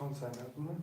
Солнце надула?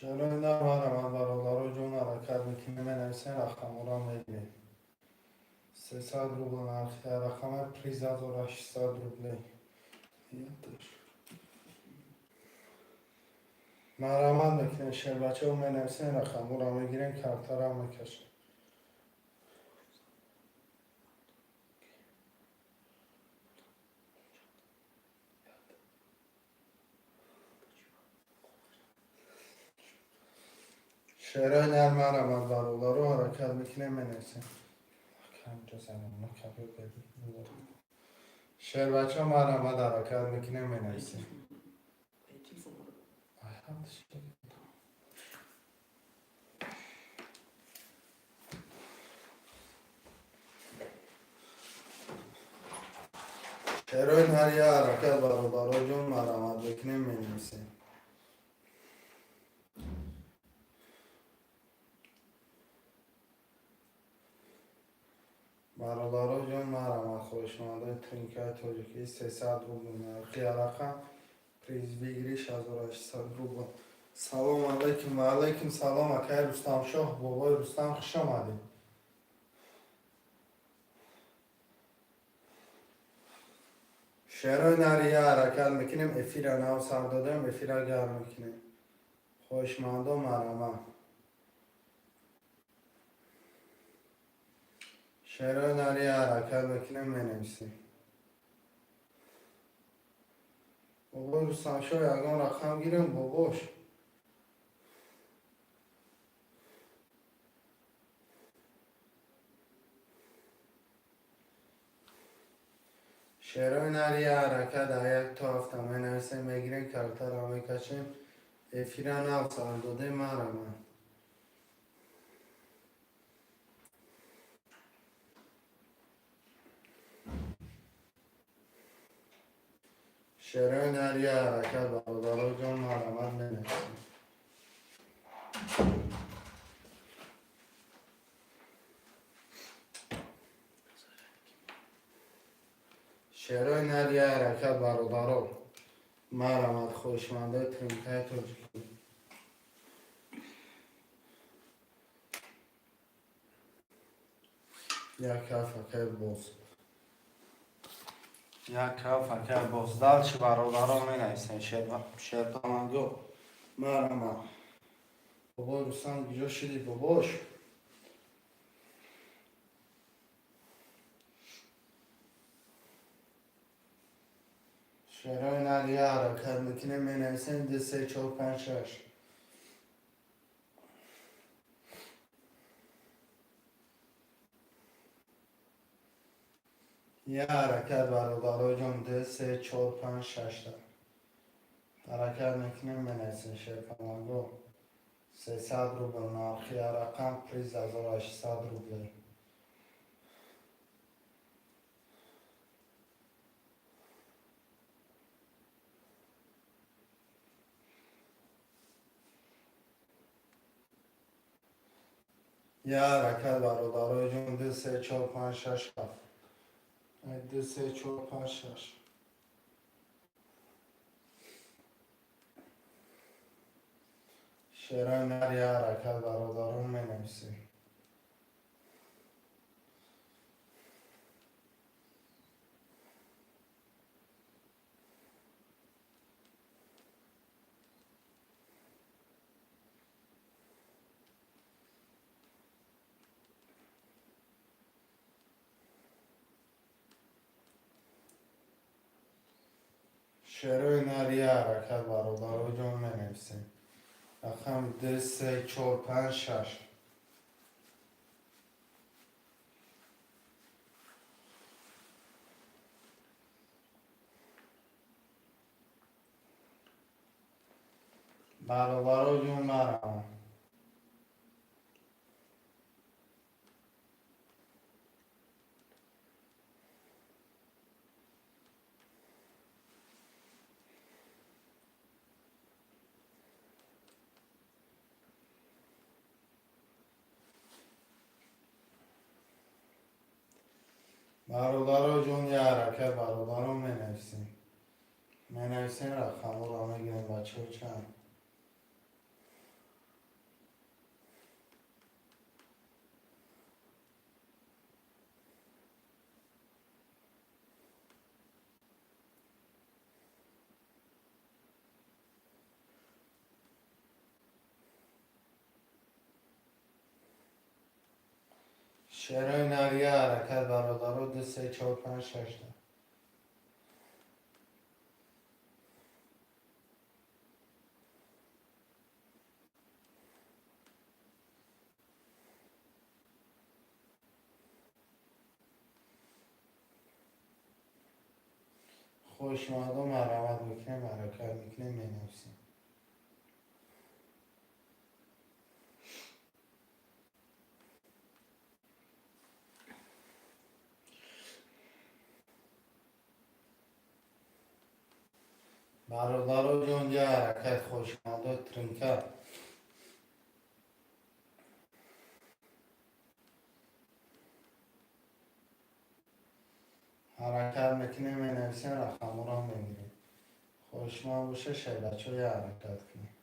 Шарои намарамад, бародаро ҷон, ҳаракат мекунем, менависем, рақамҳоро мегирем. 300 рубл нархи рақама, приз 1600 рублей. Марҳамат мекунем, шербачаҳо, менависем, рақамҳоро мегирем, картара мекашем. Шерои нар, марҳамат, бародаро, ҳаракат мекунем, менависем. Шербачаҳо, марҳамат, ҳаракат мекунем, менависем. Шерои нар, я ҳаракат, бародаро ҷон, марҳамат мекунем, менависем. Бародаро ҷон, марҳамат, хоҳишмандои тринкаи тоҷикӣ, 300 рубл нархи рақам, приз выигрыш 1600 рубл. Салом алейкум, ва алейкум салом, акаи Рустамшоҳ, бобои Рустам, хуш омадед. Шерои нария, ҳаракат мекунем, эфира нав сар додем, эфира гарм мекунем. Хоҳишмандо, марҳамат. Шерои нария, ҳаракат мекунем, менависем. Бобои Рустамшоҳ, ягон рақам гирем, бобош. Шерои нария, ҳаракат, як то ҳафта менависем, мегирем, картаро мекашем. Эфира нав сар додем, марҳамат. Шерои нария, ҳаракат, бародаро ҷон, марҳамат, менависем. Шерои нария, ҳаракат, бародаро, марҳамат, хоҳишмандои тринкаи тоҷикӣ. Як ҳафт, акай боз. Як ҳафт, акай боз. Дальше, бародаро, менависем, шерпаланго. Марҳамат. Бобои Рустам, куҷо шидӣ, бобош? Шерои нария, ҳаракат мекунем, менависем, ду, се, чор, панҷ, шаш. Я ҳаракат, бародароҷон, ду, се, чор, панҷ, шашта. Ҳаракат мекунем, менависем, шерпаланго. 300 рубл нархи рақам, приз 1600 рублей. Я ҳаракат, бародароҷон, ду, се, чор, панҷ, шаш, ҳафт. Ду, се, чор, панҷ, шаш. Шерои нар, я ҳаракат, бародарон, менависем. Шерои нар, я ҳаракат, бародаро ҷон, менависем. Рақами ду, се, чор, панҷ, шаш. Бародаро ҷон, маравам. Бародаро ҷон, я ҳаракат, бародарон, менависем. Менависем, рақамҳоро мегирем, бачаҳо, чанд. Шерои нар, я ҳаракат, бародаро, ду, се, чор, панҷ, шашта. Хушомадо, марҳамат мекунем, ҳаракат мекунем, менависем. Бародаро ҷон, я ҳаракат, хушомадо, тринка. Ҳаракат мекунем, менависем, рақамҳоро мегирем. Хоҳишманд боша, шайбачаҳо, я ҳаракат кунем.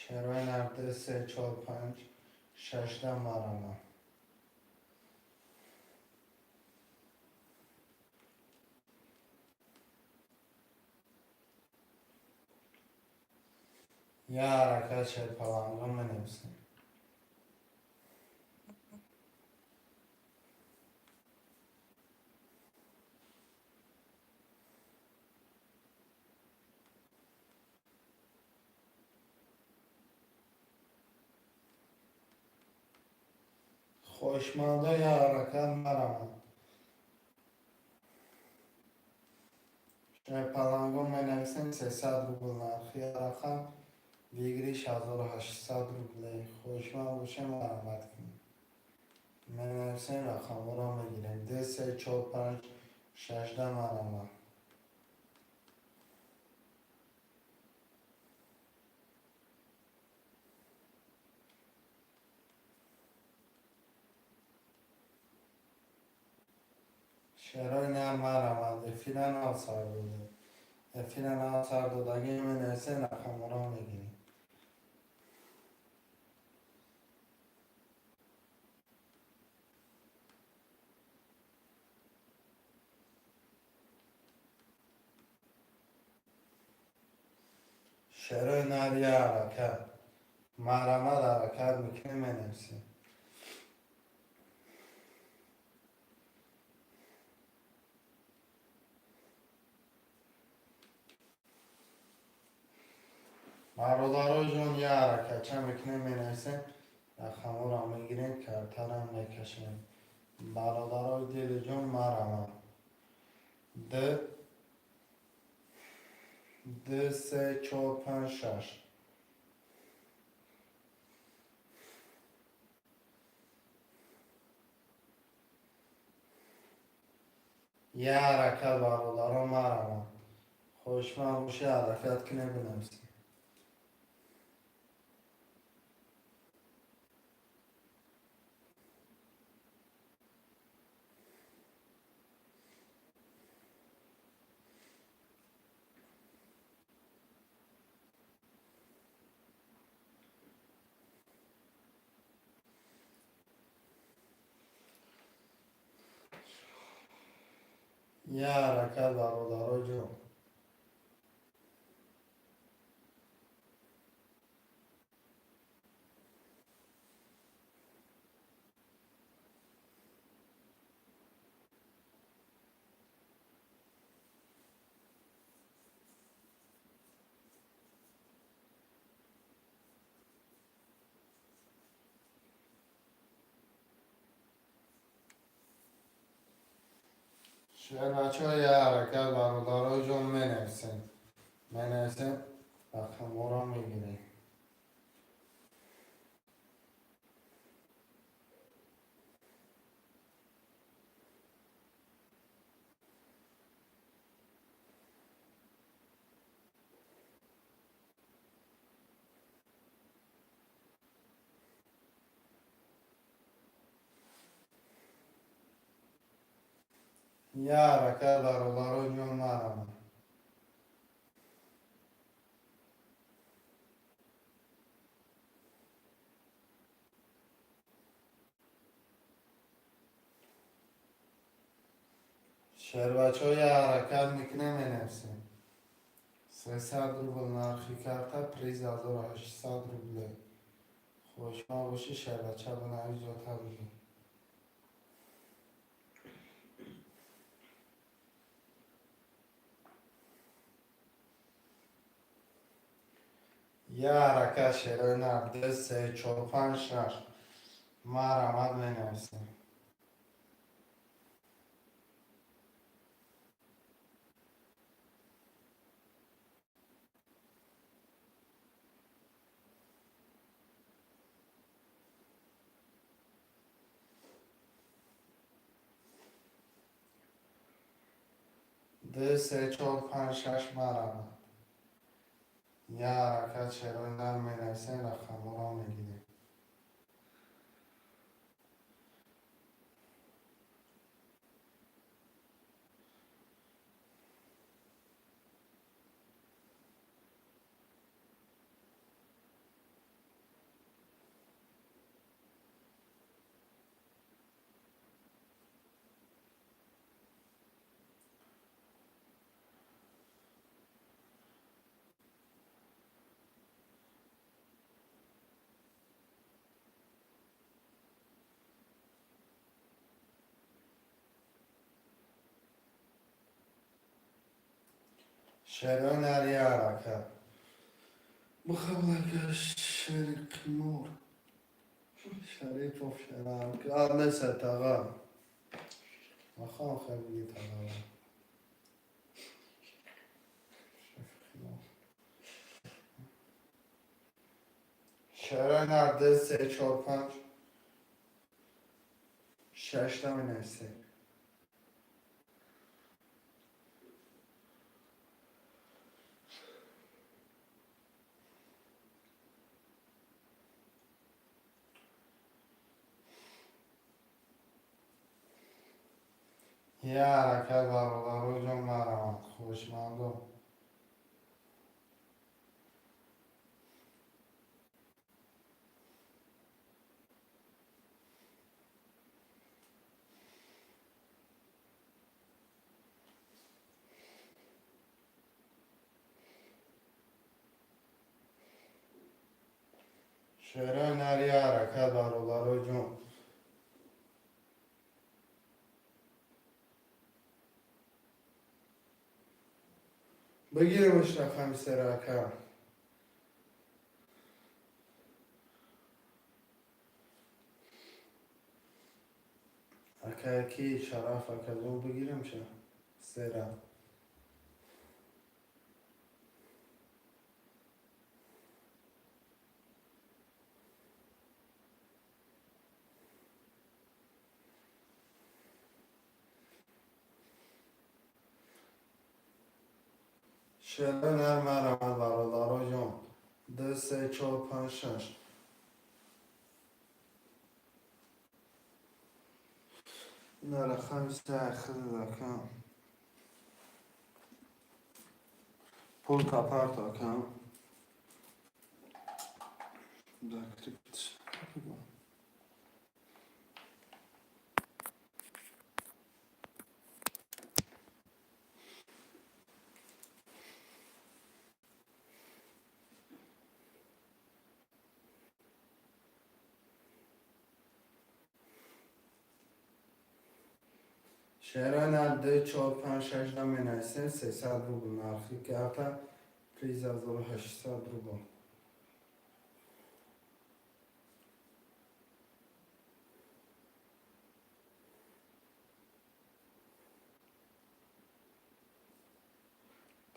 Шерои нар, ду, се, чор, панҷ, шашта, марама. Я ҳаракат, шерпаланго, менависем. Хоҳишмандо, я ҳаракат, марамад. Шерпаланго, менависем, 300 рубл нархи рақам, выигрыш 1800 рублей. Хоҳишманд боша, марҳамат кунед. Менависем, рақамҳоро мегирем. Ду, се, чор, панҷ, шашда, марҳамат. Шерои нар, марҳамат, эфира нав сар дода. Эфира нав сар додагӣ, менависем, рақамҳоро мегирем. Шерои нар, я ҳаракат. Марҳамат, ҳаракат мекунем, менависем. Бародаро ҷон, я ҳаракат ча мекунем, менависем, рақамҳоро мегирем, картарам мекашем. Бародарои дили ҷон, марҳамат. Д, ду, се, чор, панҷ, шаш. Я ҳаракат, бародарон, марҳамат. Хоҳишманд бошед, ҳаракат кунем, бинависем. Я ҳаракат, бародаро ҷон. Шербачаҳо, я ҳаракат, бародаро ҷон, менависем, менависем, рақамҳоро мегирем. Я ҳаракат, бародаро ҷон, марамад. Шербачаҳо, я ҳаракат мекунем, менависем. 300 рубл нархи карта, приз 1800 рубле. Хоҳишманд бошӣ, шербача бинавис, зиёдтар бигир. Я ҳаракат, шерои нар, ду, се, чор, панҷ, шаш, марамад, менависем. Ду, се, чор, панҷ, шаш, марамад. Я ҳаракат, шерои нар, менависем, рақамҳоро мегирем. Шерои нар, я ҳаракат. Бухаблака шери қимор. Шарипов шерам. Неса тага. Махам хел биги тага. Шерои нар, ду, се, чор, панҷ, шашта менависем. Я ҳаракат, бародаро ҷон, марамад, хоҳишмандо. Шерои нар, я ҳаракат, бародаро ҷон. Бигиремаш рақами сера, ака. Ака ки Шараф акаҷон, бигиремша сера. Шерои нар, марамад, бародаро ҷон. Ду, се, чор, панҷ, шаш. Ина рақами се хизд, ака. Пул тапарт, ака. Закрепить. Шерои нар, ду, чор, панҷ, шаш менависем. 300 рубл нархи карта, приз 1800 рубл.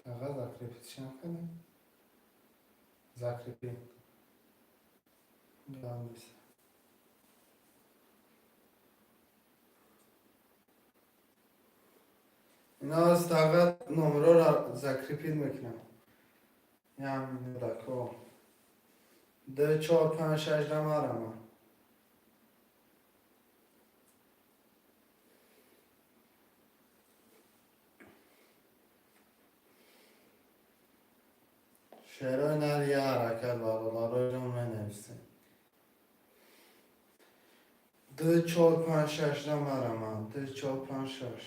Тага закрепить накардем. Закрепи. Гап нест. Ино тага номерора закрепить мекунам. Як минутако. Д чор панҷ шаш дамарама. Шерои нар я ҳаракат, бародароҷон, менависем. Д чор панҷ шаш дамарама. Д чор панҷ шаш.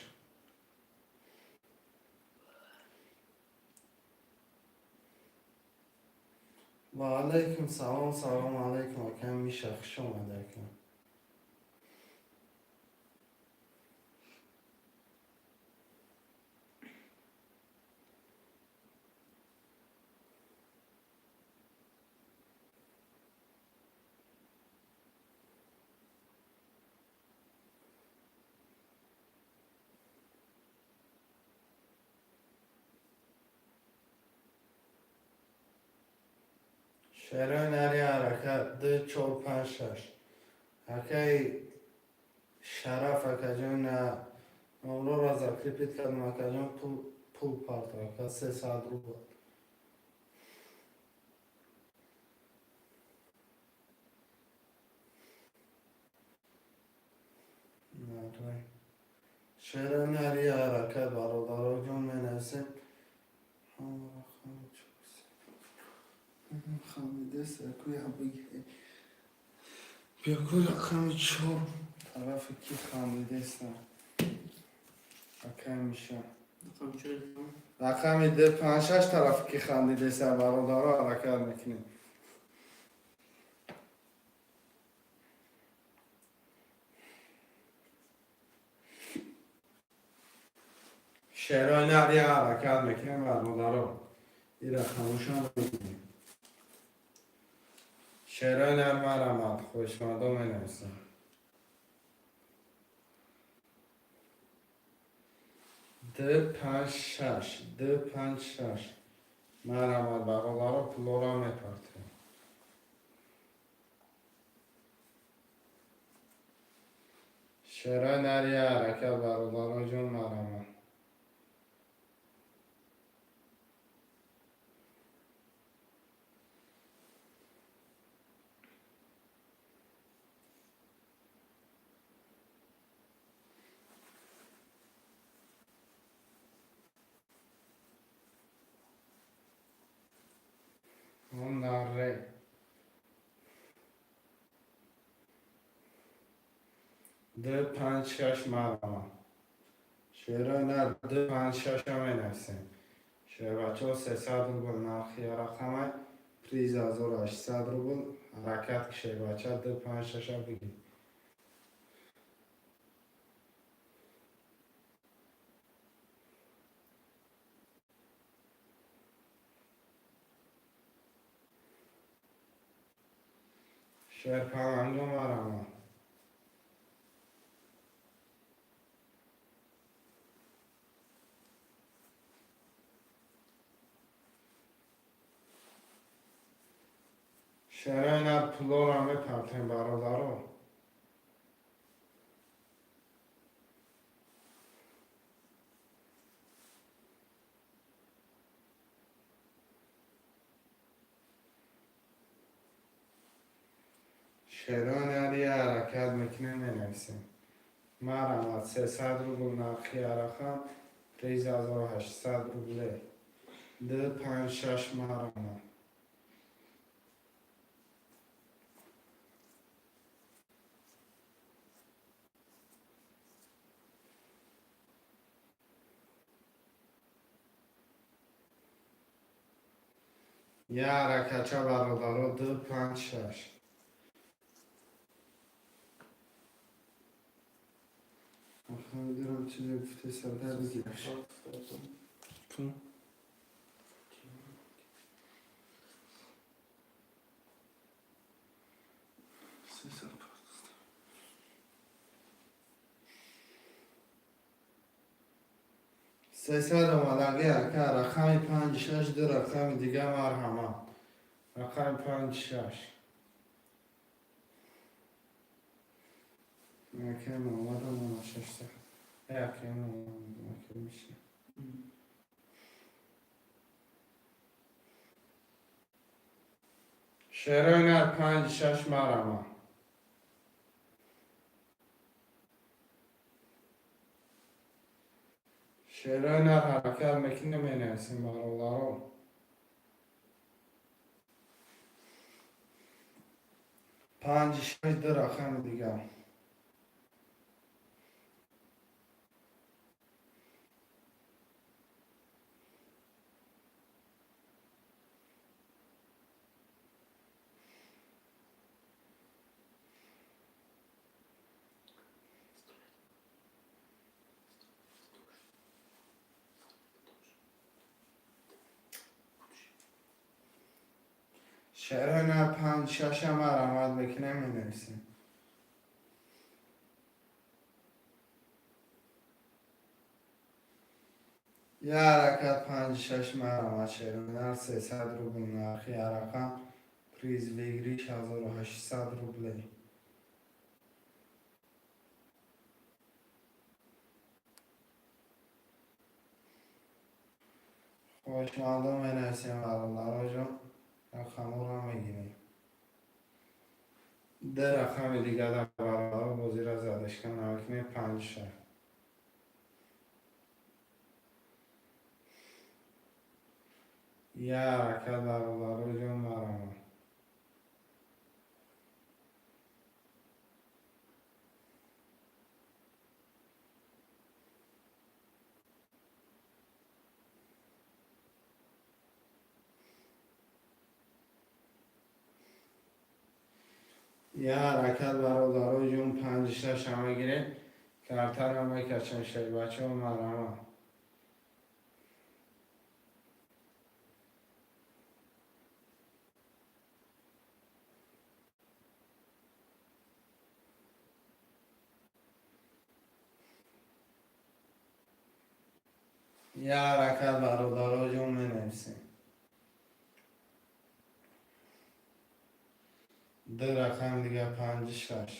Ва алайкум салом, салом алайкум, акам Миша, хуш омадӣ, акам. Шерои нари ҳаракат, д чор панҷ шаш. Акаи Шараф, акаҷон, номрора закрепить кардам, акаҷон, пул парто, ака, 300 рубл. Шерои нари ҳаракат, бародароҷон, менависем. Хамидеса куя бигирем. Биё, ку рақами чор тарафи ки хандидеста. Акай Миша. Рақами д панҷ шаш тарафи ки хандидеса, бародаро, ҳаракат мекунем. Шерои нари ҳаракат мекунем, бародаро. Ира хамӯшам мекунем. Шерои нар марамад, хушмадо менависам. Д панҷ шаш, д панҷ шаш. Марамад, бародаро, пулора мепартем. Шерои нари ҳаракат, бародароҷон, марамад. Наре. Д панҷ шаш марама. Шерои нар д панҷ шаша менависем. Шербачаҳо, 300 рубл нархи рақамай, приз 1800 рубл. Ҳаракат ки, шербача, д панҷ шаша бигир. Шерпаланго марама. Шерои нар пулора мепартем, бародаро. Шерои нари ҳаракат мекунем, менависем. Марамад, 300 рубл нархи рақам, приз 1800 рубле. Д панҷ шаш марама. Я ҳаракатча, бародаро, д панҷ шаш. Фаҳмидам, чизе гуфте, сардар бигираш. Пул. Сесад. 300 омадаги, ака. Рақами панҷ, шаш, ду рақами дига, марҳамат. Рақами панҷ, шаш. Акай Муҳаммадам омад шашта. Акай Муҳаммад, акай миша. Шерои нар, панҷ, шаш, марҳамат. Шерои нар, ҳаракат мекунем, менависем, бародаро. Панҷ, шаш, ду рақами дигар. Шерои нар, панҷ, шаша, марҳамат мекунем, менависем. Я ҳаракат, панҷ, шаш, марҳамат, шерои нар, 300 рубл нархи рақам, приз выигрыш 1800 рублей. Хоҳишмандон, менависем, бародароҷон, рақамҳоро мегирем. Ду рақами дигар, бародаро, бозиро задишка намекунем. Панҷ, шаш. Я ҳаракат, бародароҷон, марҳамат. Я ҳаракат, бародароҷон, панҷ, шаша мегирем, картаро мекачем. Шербачаҳо, марҳамат. Я ҳаракат, бародароҷон, менависем. Ду рақам дига, панҷ, шаш.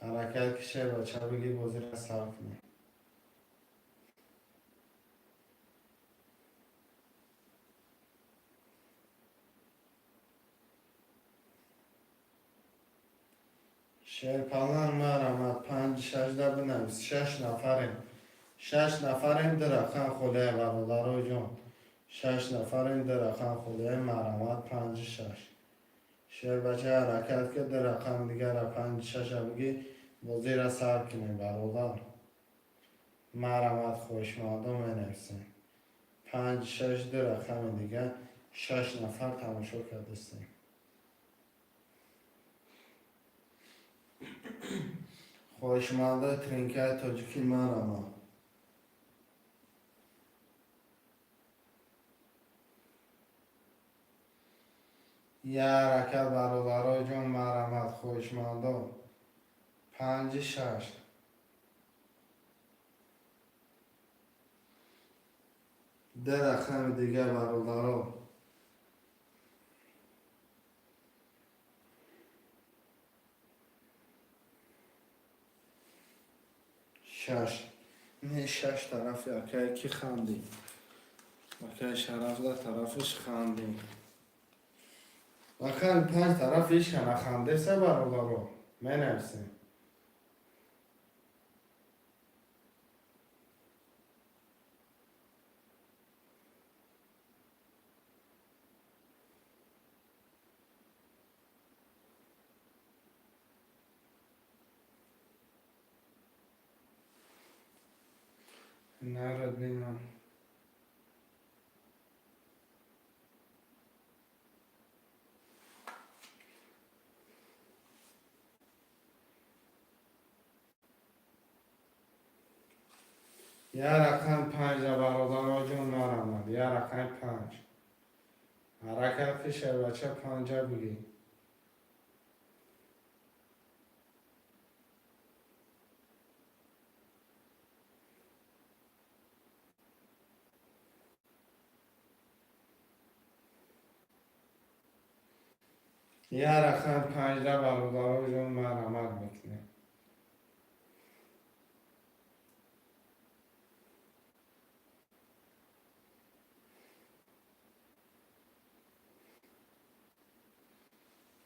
Ҳаракат ки, шербача, бигӣ, бозиро сар кунем. Шерпалан, марҳамат, панҷ, шашда бинавис. Шаш нафарем, шаш нафарем, ду рақам холия, бародароҷон. Шаш нафарем, ду рақам холия, марҳамат, панҷ, шаш. Шербача, ҳаракат ки, ду рақам дигара, панҷ, шаша бигӣ, бозиро сар кунем, бародар. Марҳамат, хоҳишмандон, менависем. Панҷ, шаш, ду рақами дига. Шаш нафар тамошо кардастем. Хоҳишмандои тринкаи тоҷикӣ, марҳамат. Я ҳаракат, бародароҷон, марҳамат, хоҳишмандон, панҷи шаш. Ду рақами дига, бародаро. Шаш, не, шаш тарафи акае ки хандӣ, акаи Шарафда тарафиш хандӣ. Рақами панҷ тараф ҳечка нахандеса, бародаро, менависем. Народ бинам. Я рақам панҷа, бародароҷон, нарамад. Я рақами панҷ. Ҳаракат ки, шербача, панҷа бигӣ. Я рақам панҷда, бародаро ҷон, марҳамат мекунем.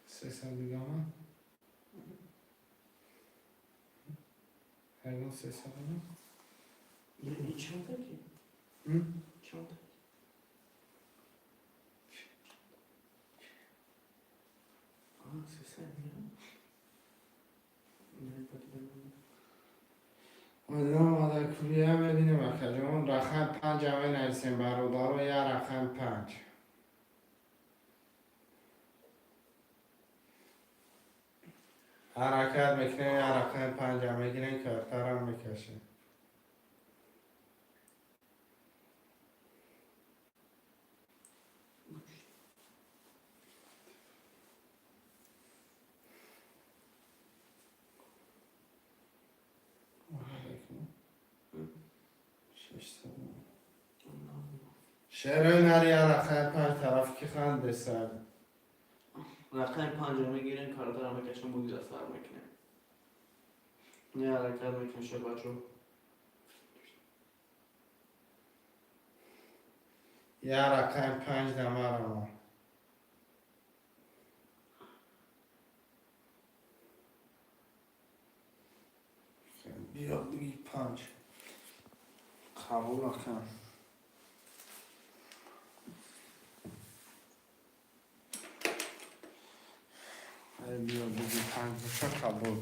Сесад дигама? Ягон 300 ама? И чанд ки? Чанд? А, 300 я? Не, подивам. Омада кулия мебинем, акаҷон. Рақам панҷа менависем, бародаро, я рақам панҷ. Ҳаракат мекунем, я рақами панҷа мегирем, картарам мекашем. 600. Шерои нари, я рақами панҷ тараф ки хандеса? Рақами панҷа мегирем, картара мекашем, бузира сар мекунем. Не, ҳаракат мекунем, шо бачо. Я рақами панҷ дамарамо. Биё, биги панҷ. Қабул, акам. Ай, биё, биги панҷ боша, қабул.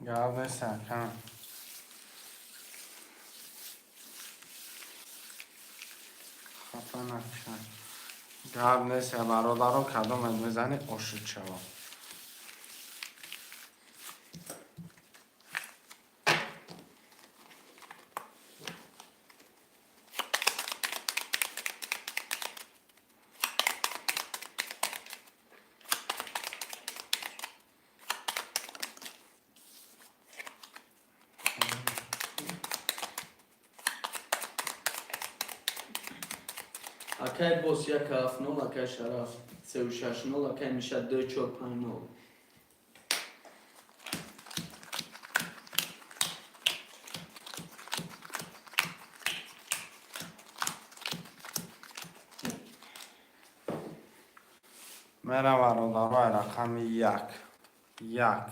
Гап нест, акам. Хафа накушам. Гап нест, бародаро, кадомет мезанӣ, ошид шавам. Акай бос 170, акай Шараф 360, акай Миша 2450. Мерам, бародаро, рақами як, як,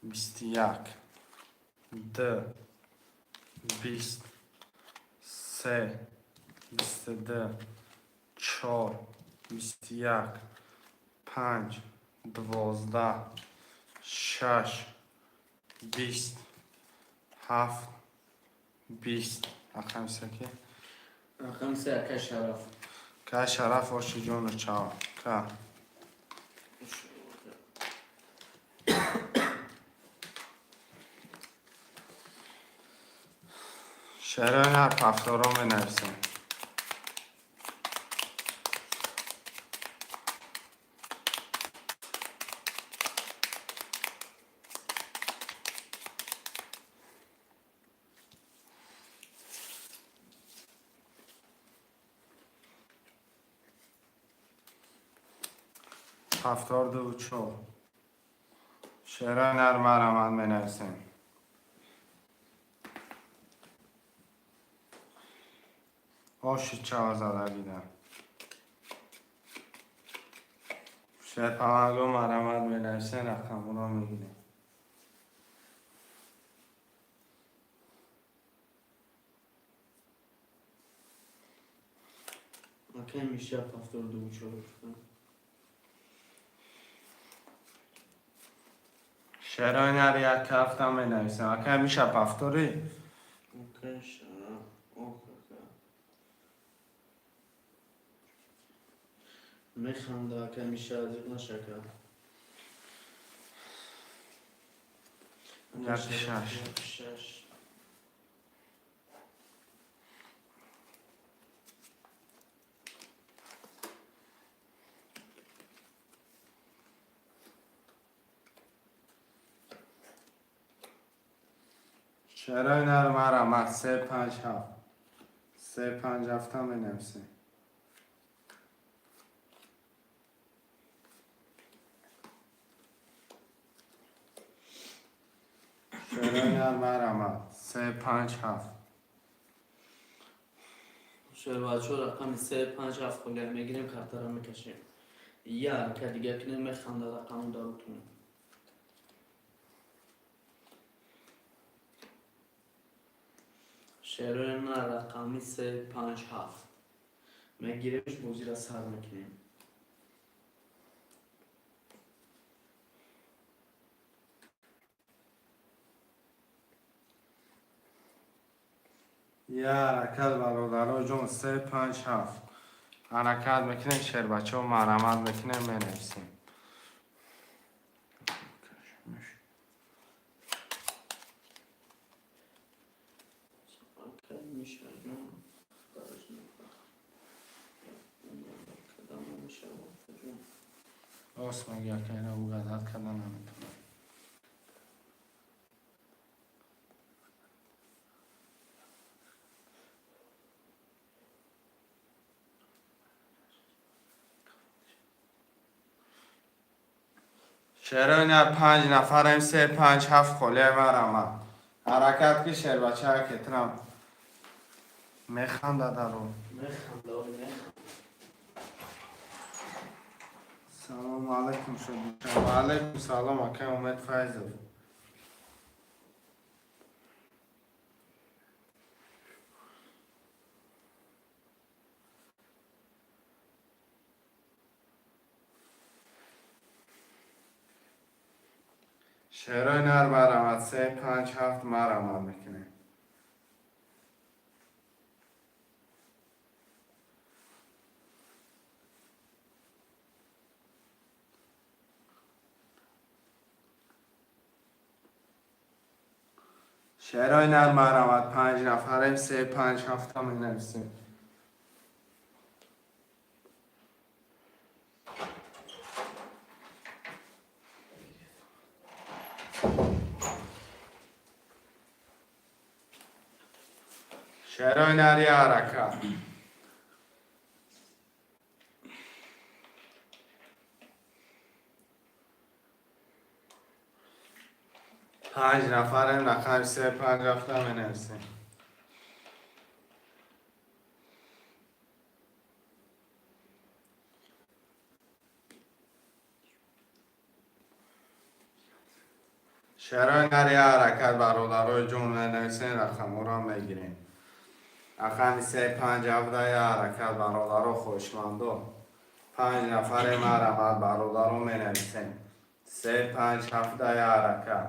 21, д, 20, се, 22, чор, 21, панҷ, 12, шаш, 20, ҳафт, 20. Рақами се ки? Рақами се акай Шараф. Ка, Шараф, оши ҷону чао. Ка. Шерои ҳар ҳафторо менависем. 74. Шерои нар марамад менависем. Оши чава задагида. Шерпаланго марамад менависем, рақамро мегирем. Акай Миша 74. Шерои нар як ҳафта менависем. Акай Миша пафтори? Акай Шараф. Ох, ака. Механда, ака Миша, зиқ нашака. Як шаш. Як шаш. Шерои нар марҳамат, се панҷ ҳафт. Се панҷ ҳафта менависем. Шерои нар марҳамат, се панҷ ҳафт. Шербачо, рақами се панҷ ҳафт холия мегирем, картара мекашем. Я ҳаракат дига кунем, механда рақаму дарутун. Шерои на рақами се панҷ ҳафт мегиремш, бозира сар мекунем. Я ҳаракат, бародаро ҷон, се панҷ ҳафт. Ҳаракат мекунем, шербачаҳо, марҳамат мекунем, менависем. Акай Мишаҷон, кадам мешавад, ҷон? Рост мегӯя, ка ина угадать карда наметавонам. Шерои нар, панҷ нафарем, се панҷ ҳафт холия, марҳамат. Ҳаракат ки, шербача, кетрам. Механда даро. Механда, оли механда. Салому алайкум, шуд. Ва алайкум салом, акай Умед Файзов. Шерои нар марҳамат, се панҷ ҳафт марҳамат мекунем. Шерои нар марҳамат, панҷ нафарем, се панҷ ҳафта менависем. Шерои нар, я ҳаракат. Панҷ нафарем, рақами се панҷ ҳафта менависем. Шерои нар, я ҳаракат, бародарои ҷон, менависем, рақамҳоро мегирем. Рақами се панҷ ҳафта, я ҳаракат, бародаро хоҳишмандо. Панҷ нафаре, марҳамат, бародаро, менависем. Се панҷ ҳафта, я ҳаракат.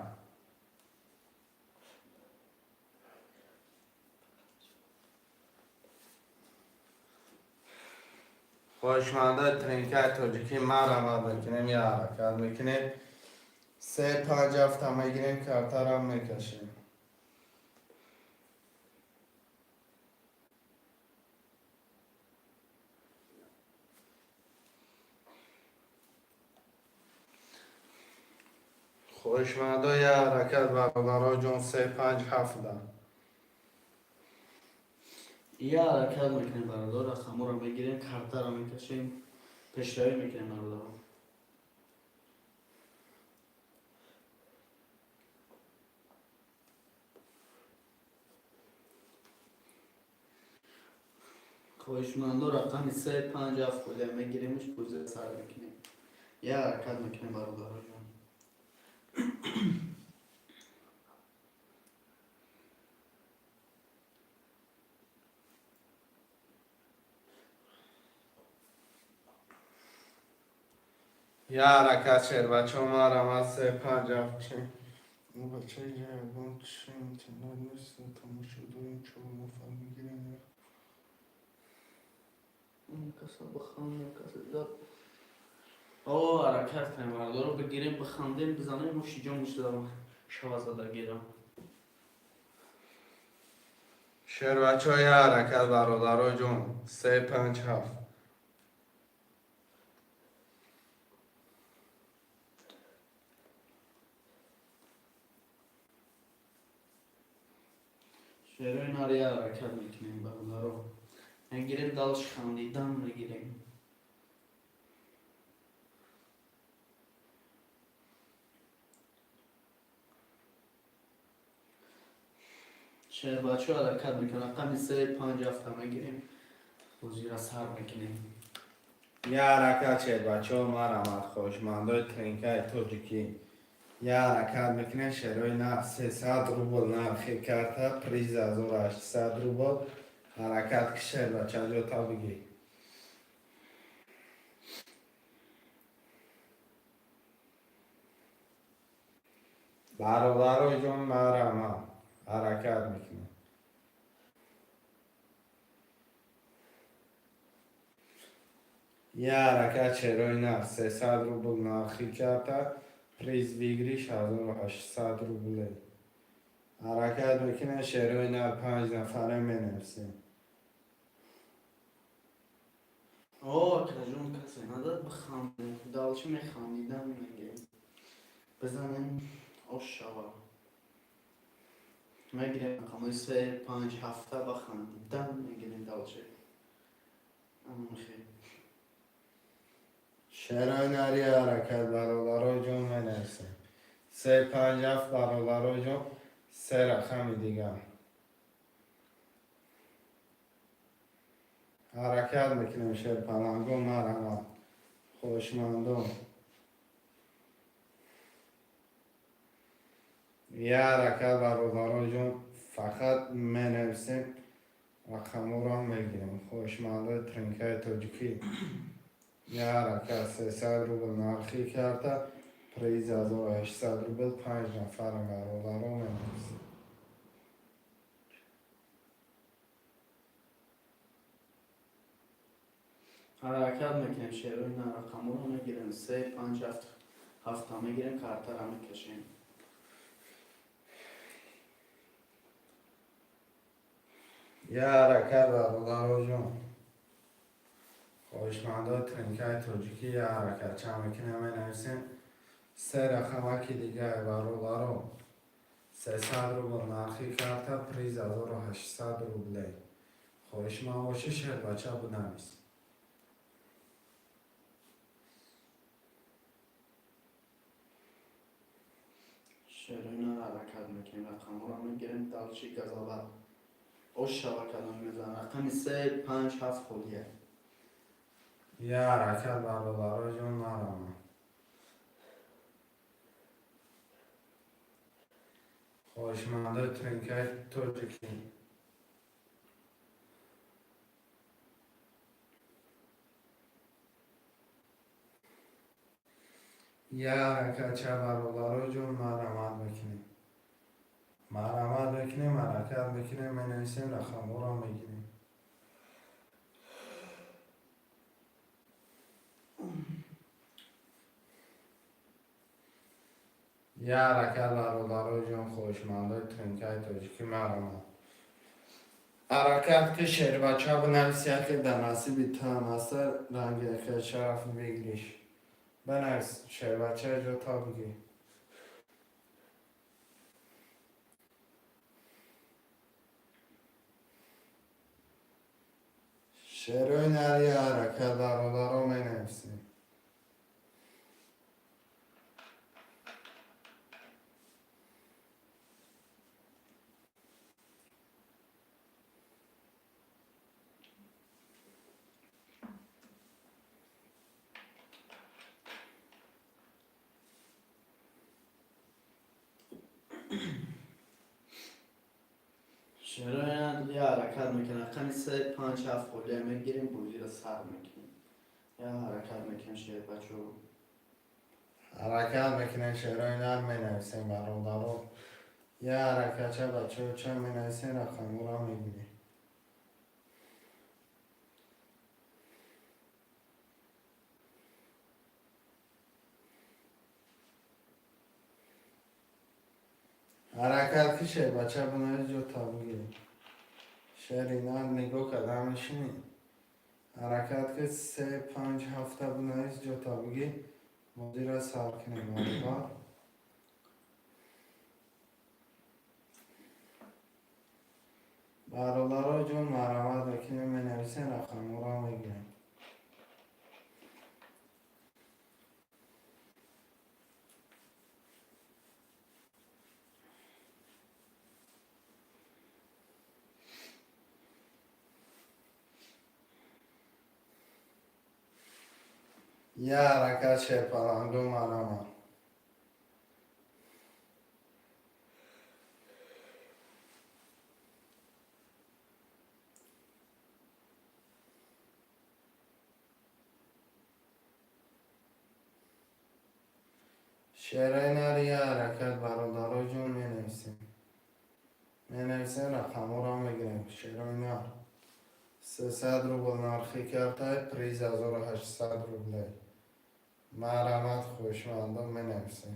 Хоҳишмандои тринкаи тоҷикӣ, марҳамат мекунем, я ҳаракат мекунем. Се панҷ ҳафта мегирем, картарам мекашем. Хоҳишмандо, я ҳаракат, бародаро ҷон, се панҷ ҳафта. Я ҳаракат мекунем, бародар, рақамҳоро мегирем, картаро мекашем, пешравӣ мекунем, бародаро. Хоҳишмандо, рақами се панҷ ҳафт холия мегиремш, бозира сар мекунем. Я ҳаракат мекунем, бародаро ҷон. Я ҳаракат, шербачаҳо, марҳамат, се панҷ ҳафт чи. Ӯ бача инҷа ягон чи интернет нест, тамошо дорем, чор нафар мегирем. Каса биханда, каса зад. О, ҳаракат кунем, бародаро, бигирем, бихандем, бизанем, нӯши ҷон шава задагира. Шербачаҳо, я ҳаракат, бародаро ҷон, се, панҷ, ҳафт. Шерои нар, я ҳаракат мекунем, бародаро, мегирем, дальше хандидан мегирем. Шербачаҳо, ҳаракат мекунем, рақами се, панҷ, ҳафта мегирем, бозира сар мекунем. Я ҳаракат, шербачаҳо, марҳамат, хоҳишмандои тринкаи тоҷикӣ, я ҳаракат мекунем. Шерои нар, 300 рубл нархи карта, приз 1800 рубл. Ҳаракат ки, шербача, ҷота бигӣ. Бародаро ҷон, марҳамат, ҳаракат мекунем. Я ҳаракат, шерои нар, 300 рубл нархи карта, приз выигрыш 1800 рубле. Ҳаракат мекунем, шерои нар, панҷ нафаре менависем. О, акаҷон, касе надад, бихандем, дальше механдидан мегирем, бизанем, ош шава. Мегирем рақамҳои се, панҷ, ҳафта, бахандидан мегирем дальше. Хел. Шерои нари, ҳаракат, бародаро ҷон, менависем се, панҷ, ҳафт. Бародаро ҷон, се рақами дигар. Ҳаракат мекунем, шерпаланго, марҳамат, хоҳишмандон. Я ҳаракат, бародаро ҷон, фақат менависем, рақамҳоро мегирем. Хоҳишмандои тринкаи тоҷикӣ, я ҳаракат, 300 рубл нархи карта, приз 1800 рубл. Панҷ нафарем, бародаро, менависем. Ҳаракат мекунем, шерои на, рақамҳоро мегирем, се, панҷ, ҳафт, ҳафта мегирем, картара мекашем. Я ҳаракат, бародаро ҷон, хоҳишмандои тринкаи тоҷикӣ, я ҳаракат чанд мекунем, менависем се рақамаки дигар. Бародаро, 300 рубл нархи карта, приз 1800 рубле. Хоҳишманд бошӣ, шербача, бинавис. Шерои на, ҳаракат мекунем, рақамҳоро мегирем, дальше газоват ош шава. Кадом мезанам? Рақами се, панҷ, ҳафт холия. Я ҳаракат, бародаро ҷон, марҳамат, хоҳишмандои тринкаи тоҷикӣ. Я ҳаракат ча, бародаро ҷон, марҳамат мекунем, марҳамат мекунем, ҳаракат мекунем, менависем, рақамҳоро мегирем. Я ҳаракат, бародаро ҷон, хоҳишмандои тринкаи тоҷикӣ, марҳамат, ҳаракат ки, шербача, бинавис. Яке дар насиби туам аста, ранги яке шараф выигрыш. Бинавис, шербача, ҷо та бигир. Шерои нари, ҳаракат, бародаро, менависем. Шерои я ҳаракат мекунем, рақами се, панҷ, ҳафт холия мегирем, бозиро сар мекунем. Я ҳаракат мекунем, шербачо. Ҳаракат мекунем, шерои нар, менависем, бародаро. Я ҳаракатча, бачаҳо, ча, менависем, рақамҳоро мегирем. Ҳаракат кише, бача, бунаи ҷота бигир. Шери нар нигоҳ карда мешинӣ. Ҳаракат ки, се, панҷ, ҳафта бунавис, ҷота бигир. Бозиро сар кунем, бародар. Бародаро ҷон, марҳамат мекунем, менависем, рақамҳоро мегирем. Я ҳаракат, шерпаланго, марҳамат. Шерои нар, я ҳаракат, бародаро ҷон, менависем. Менависем, рақамҳоро мегирем. Шерои нар. 300 рубл нархи картай, приз 1800 рублей. Марҳамат, хоҳишмандон, менависем.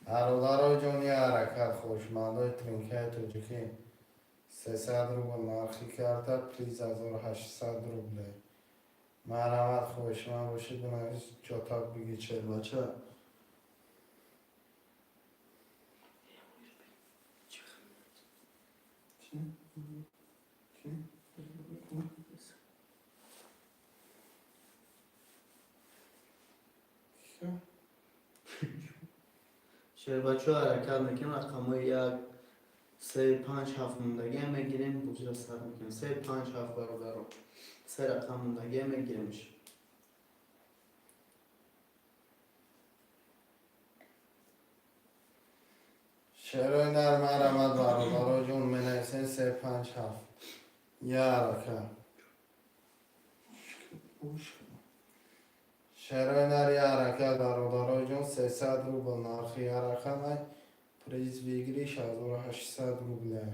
Бародаро ҷон, я ҳаракат, хоҳишмандои тринкаи тоҷикӣ. 300 рубл нархи карта, приз 1800 рублей. Марҳамат, хоҳишманд бошед, бинавис, ҷота бигир, шербача. Чӣ? Чӣ? Всё. Шербачаҳо, ҳаракат мекунем, рақамҳои як, се, панҷ, ҳафт мондагиам мегирем, бозиро сар мекунем. Се, панҷ, ҳафт, бародаро, се рақам мондагиам мегиремш. Шерои нар, марҳамат, бародаро ҷон, менависем, се, панҷ, ҳафт. Я ҳаракат. Шерои нар, я ҳаракат, бародаро ҷон, 300 рубл нархи ҳаракат, приз выигрыш 1800 рублей.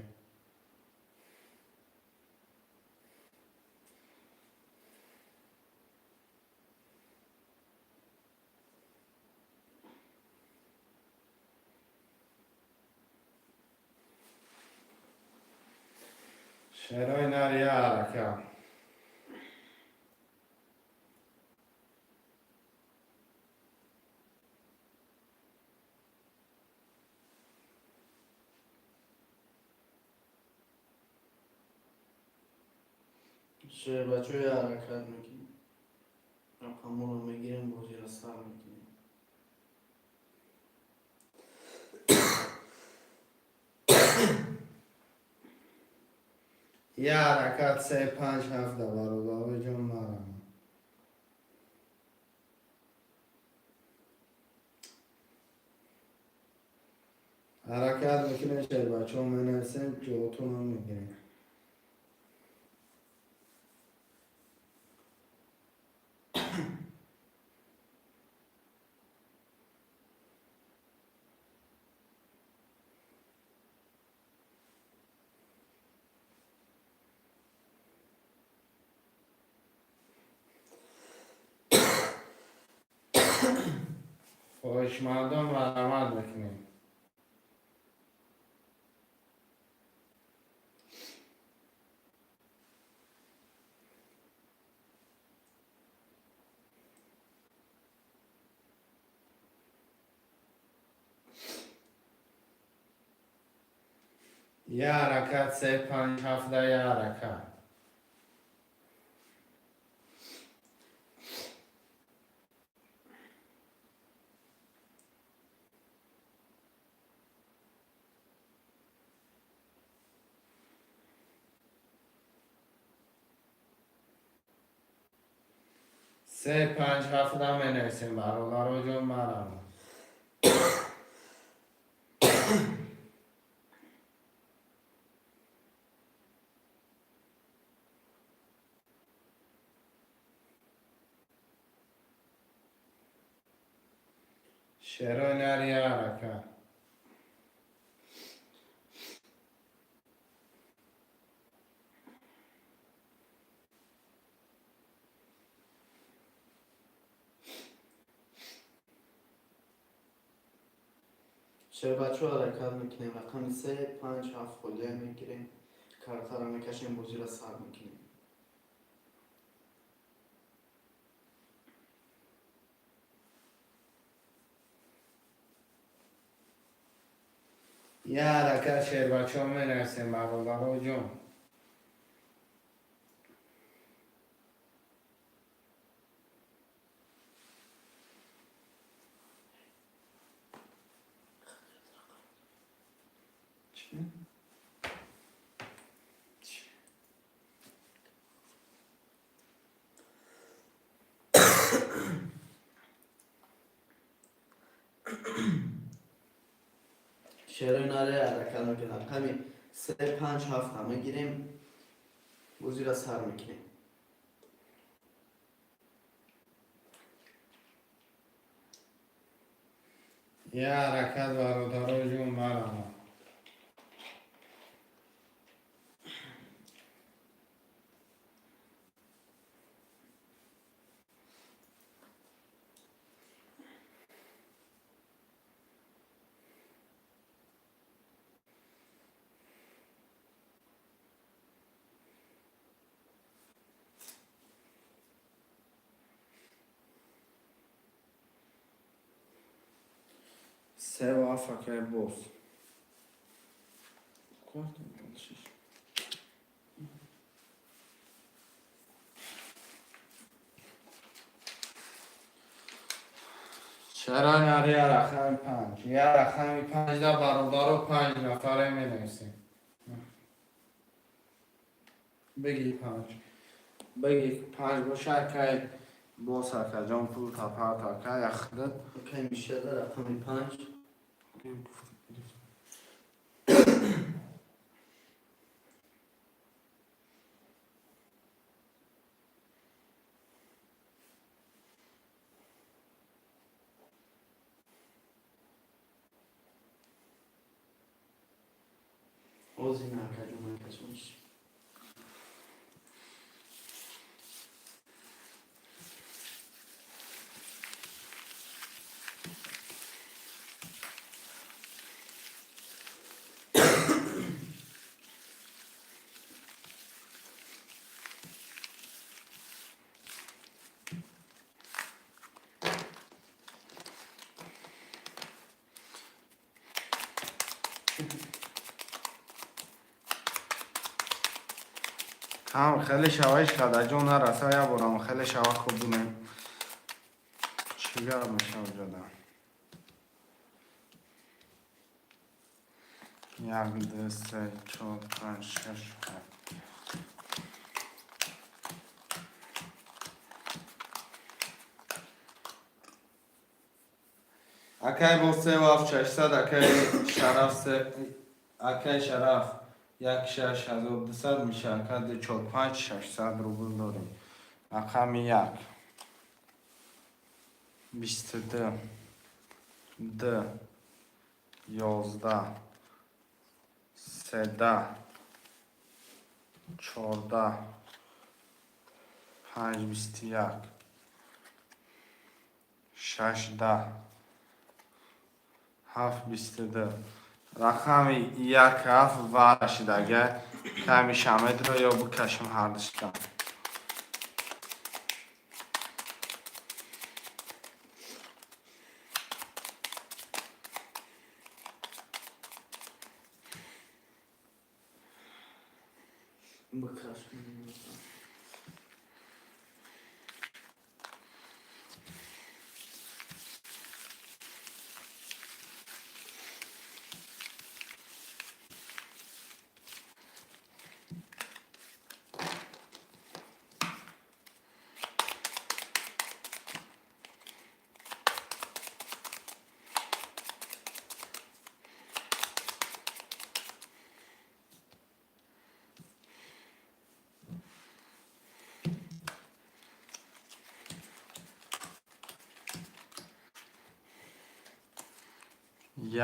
Шерои нар, я ҳаракат. Шербачаҳо, ҳаракат мекунем, рақамҳоро мегирем, бозиро сар мекунем. Я ҳаракат, се, панҷ, ҳафта, бародаро ҷон, марҳамат. Ҳаракат мекунем, шербачаҳо, менависем, ҷотонам мегирем. Хоҳишмандон, марҳамат мекунем. Я ҳаракат, се, панҷ, ҳафта, я ҳаракат. Се, панҷ, ҳафта менависем, бародаро ҷон, марҳамат. Шерои нар, я ҳаракат. Шербачо, ҳаракат мекунем. Рақами се, панҷ, ҳафт холия мегирем. Картаро мекашем, бозиро сар мекунем. Я ҳаракат, шербачо, менависем, бародаро ҷон. Чӣ? Чӣ? Шерои наре ҳаракат мекунем. Рақами се, панҷ, ҳафта мегирем. Бозиро сар мекунем. Я ҳаракат, бародаро ҷон, марама. Севу ҳафт, акай боз. Картам шиш. Чаро нари я рақами панҷ? Я рақами панҷда, бародаро, панҷ нафаре менависем. Беги панҷ. Беги панҷ боша, акай боз, акаҷон, пул тапат, акай яхдат. Акай Мишела, рақами панҷ. Озина, акаҷон, акаҷон. Кам хеле шаваиш кадаҷон нараса, я борам хеле шава, хуб бинем, чӣ гап мешава ҷода. Як, ду, се, чор, панҷ, шаш, ҳафт. Акай бо севу ҳафт 600, акай Шараф се, акай Шараф як 6200 меша, ака, ду, чор, панҷ, 600 рубл дорем. Рақами як, 22, д, 11, 13, 14, панҷ, 21, шаш, 10, ҳафт, 22. Рақами як, ҳафт ва шидага ками шамедро ё бикашем ҳардушта. Бикаш.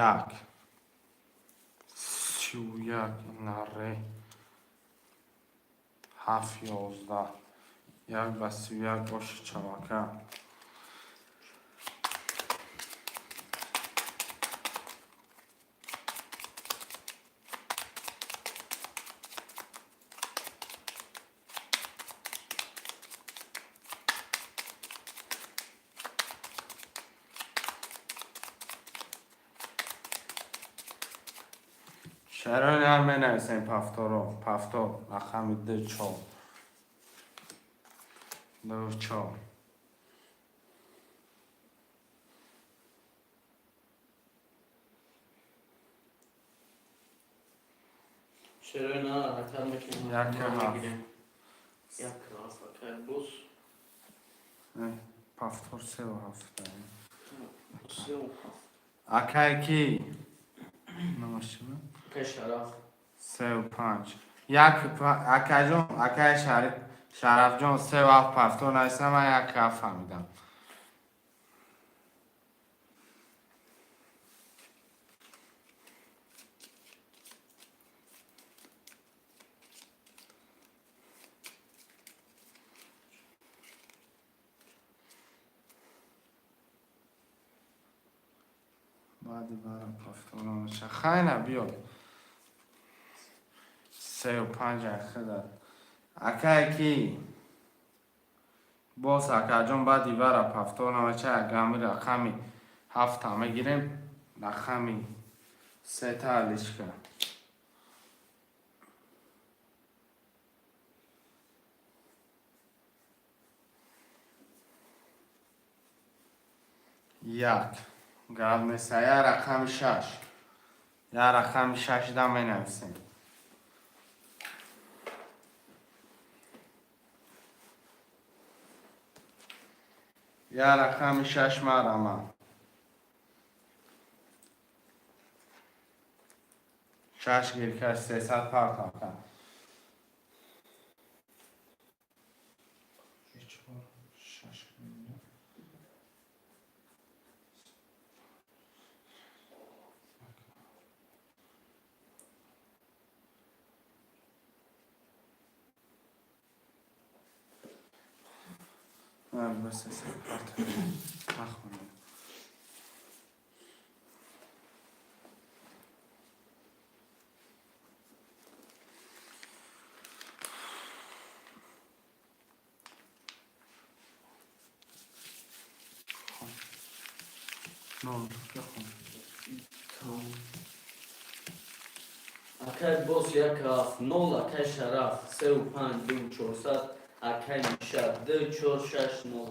Як, 31, наре, ҳафт, 11, як ба 31 оши чавака. Шарони ҳам менависем повторо, повтор, рақами ду, чор. Ду, чор. Шерои на ҳаракат мекунем. Як ҳафт. Мегирем. Як ҳафт, акай боз. Повтор севу ҳафт. Севу ҳафт. Акай ки? Номаш чӣ буд? Акай Шараф. Севу панҷ. Як акайҷон, акай Шарафҷон, севу ҳафт повтор нависам, ман як ҳафт фаҳмидам. Баъди барам повтор намеша. Хайна, биё. Севу панҷ ахида. Акай ки? Боз, акаҷон, баъди вара повтор намеша, агами рақами ҳафта мегирем, рақами сета алишка. Як. Гап неста. Я рақами шаш. Я рақами шашда менависем. Я рақами шаш марама. Шаш гирка, 300 партавка. Чор, шаш. Ба 300 партавка. Нахонем. Нол, бихон. Акай боз як ҳафт, нол, акай Шараф, севу панҷ, ду, чорсад, акай Миша, ду, чор, шаш, нол.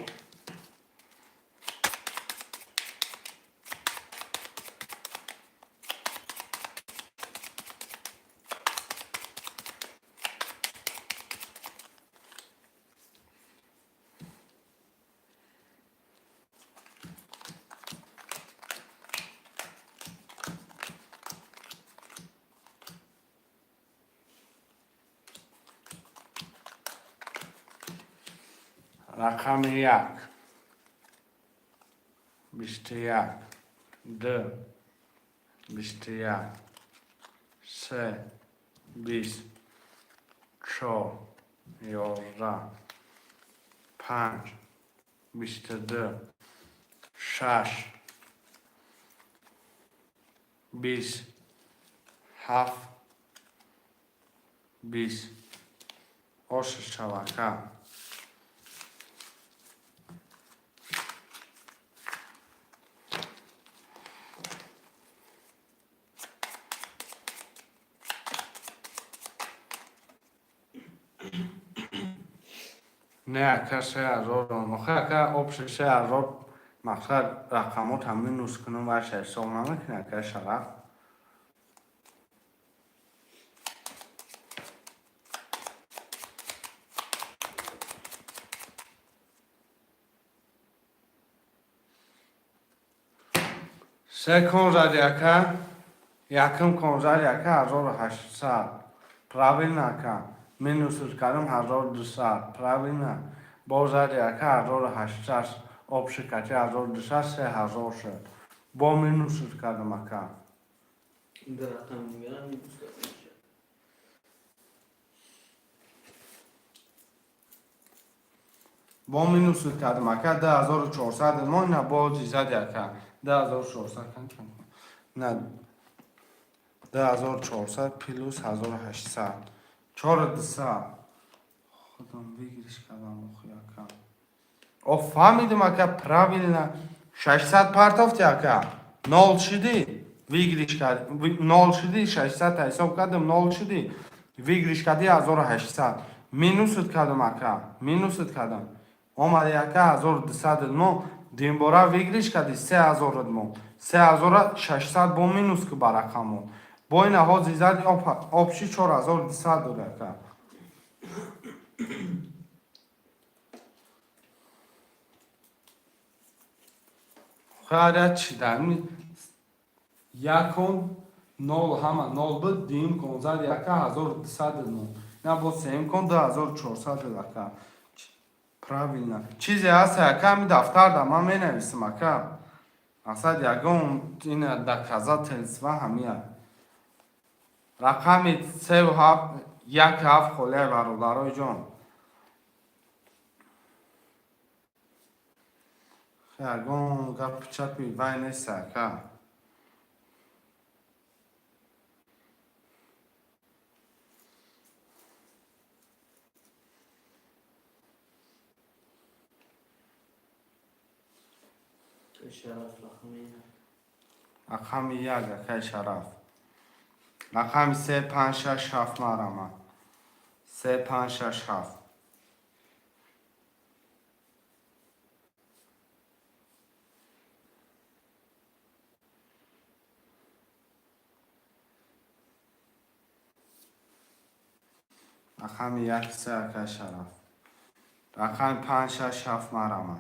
Рақами як, 21, ду, 21, се, 20, чор, 11, панҷ, 22, шаш, 20, ҳафт, 20. Оша шавака. Не, ака, 3000. Охи, ака, общий 3000. Мақсад, рақамота минус кунам, ваша ҳисоб намекунӣ, ака Шараф? Се кон зади, ака. Якум кон зади, ака, 1800, правильно, ака? Минусш кардам, 1200, правильно? Боз зади, ака, 1800, общий кати 1200, 3000 шуд. Бо минусш кардам, ака. Ду рақам дигарам минус карда мешавад. Бо минусш кардам, ака, 2400. Мо ина бози зади, ака, 2400 кан чанд? На, 2400 плюс 1800, 4200. Худам выигрыш кардам, охи, ака. О, фаҳмидим, ака, правильно. 600 партофти, ака, нол шидӣ. Выигрыш кард, нол шуди, 600 ҳисоб кардам, нол шуди, выигрыш карди 1800. Минусат кардам, ака, минусат кардам. Омади, ака, 1200 мо. Дуюмбора выигрыш карди, 3000 мо. 3600 бо минус ки ба рақамон. Бо ина ҳозир зади, общий 4200 дори, ака. Хайра, чи дар якон нол, ҳама нол буд. Дуюм кон зад, яка, 1200 мо. На, бо сеюм кон 2400, ака. Правильно чизе ҳаст, ака. Ҳами дафтарда ман менависам, ака. Мақсад, ягон ина доказательства ҳамия. Рақами севу ҳафт, як, ҳафт холия, бародарои ҷон. Ягон гапу чапи вай нест, ака. Шараф, рақами як. Рақами як, акай Шараф. Рақами се, панҷ, шаш, ҳафт, марама. Се, панҷ, шаш, ҳафт. Рақами як, се, акай Шараф. Рақами панҷ, шаш, ҳафт, марама.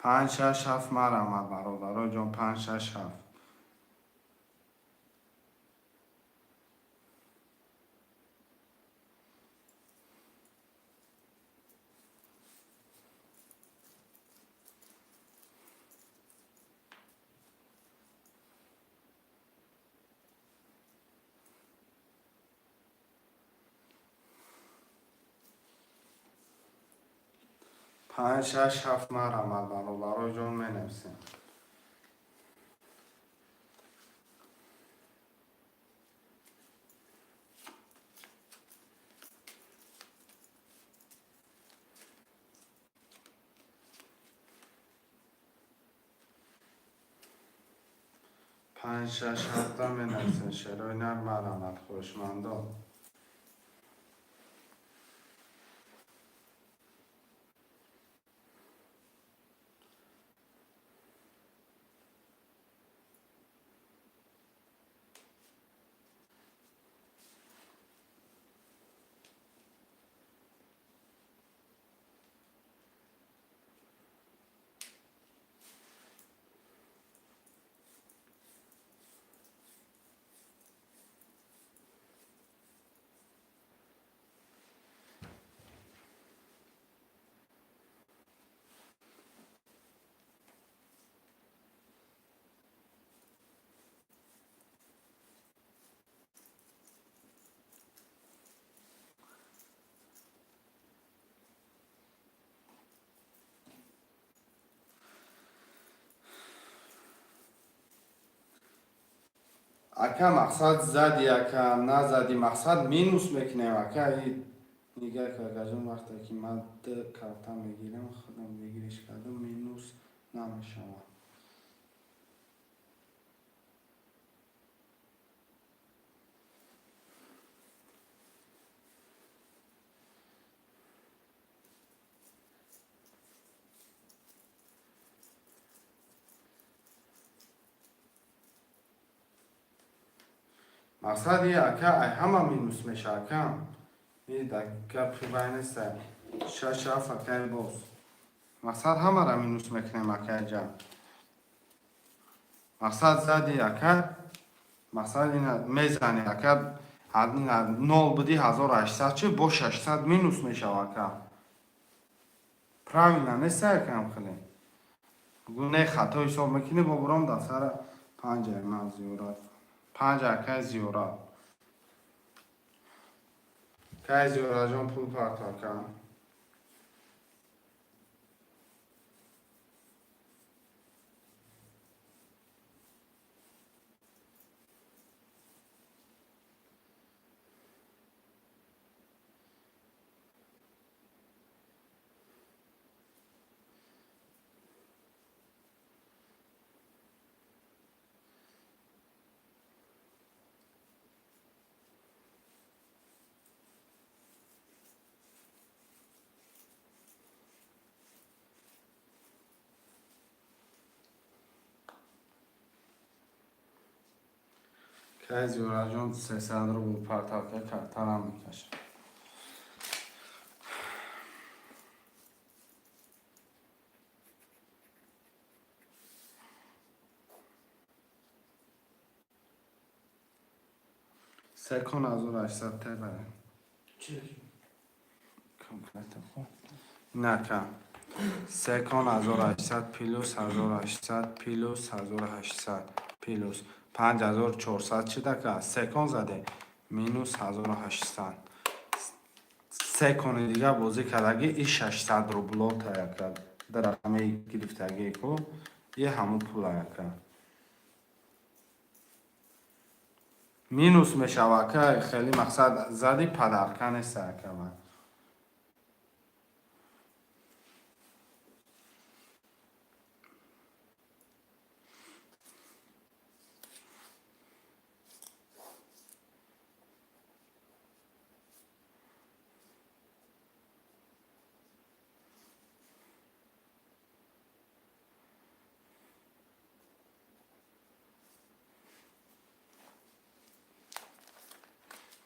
Панҷ, шаш, ҳафт, марама, бародаро ҷон, панҷ, шаш, ҳафт. Панҷ, шаш, ҳафт, марама, бародаро ҷон, менависем. Панҷ, шаш, ҳафта менависем. Шерои нар, марамад, хоҳишмандо. Ака, мақсад, зади, ака, назади, мақсад, минус мекунем, ака. Нигаҳ ка, акаҷон, вақте ки ман д карта мегирам, худам выигрыш кардам, минус намешавад. Мақсади, ака, ай ҳама минус меша, ака. Гапи вай неста. Шаш, ҳафт, акай, боз. Мақсад, ҳамара минус мекунем, акайҷа. Мақсад, зади, ака, мақсад, ина мезани, ака, нол буди, 1800 чи бо 600 минус мешава, ака. Правильно неста, акам, хеле гу не хато ҳисоб мекунӣ. Бо буром дафтара. Панҷ, ман зиёрат. Панҷ, акай, зиёрат. Кай, зиёратҷон, пул парто, ака. Кай Зиёраҷон 300 рубл парталка картарам мекашад. Секун 1800 тебарем. Нака. Секун 1800 плюс 1800 плюс 1800 плюс 5400 чидака? Секун заде. Минус 1800. Се кони дига бозӣ кардагӣ и 600 рубло таяка. Дар рақами гирифтагӣ ку и ҳамун пула яка. Минус мешава ка, хеле мақсад зади подарка нест ака ман.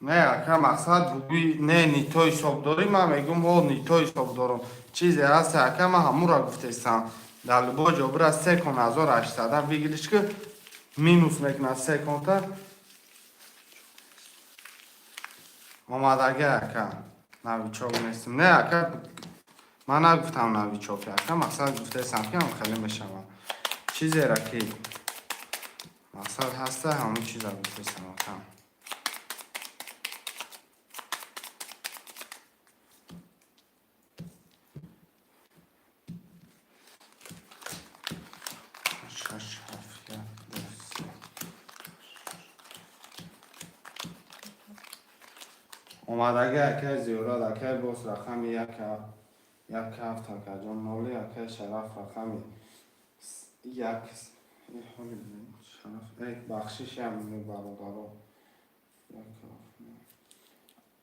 Не, ака, мақсад бугӯи не, не то ҳисоб дорӣ, ман мегӯм ҳо, не то ҳисоб дорам. Чизе ҳаст, ака, ман ҳамура гуфтестам. Дар любой ҷо бира се кон 1800 выигрыш ки минус мекунад се конта. Омадаги ака. Новичок нестим. Не, ака, ман нагуфтам новичок, ака, мақсад гуфтестам ки ҳам хеле мешавад. Чизера ки мақсад ҳаста, ҳамун чиза гуфтестам, ака. Шаш, ҳафт, як, ду, се. Омадаги акай Зиёрат, акай боз рақами як як ҳафт, акаҷон ноли, акай Шараф рақами як Шараф, бахшиш ям бародаро. Як ҳафт,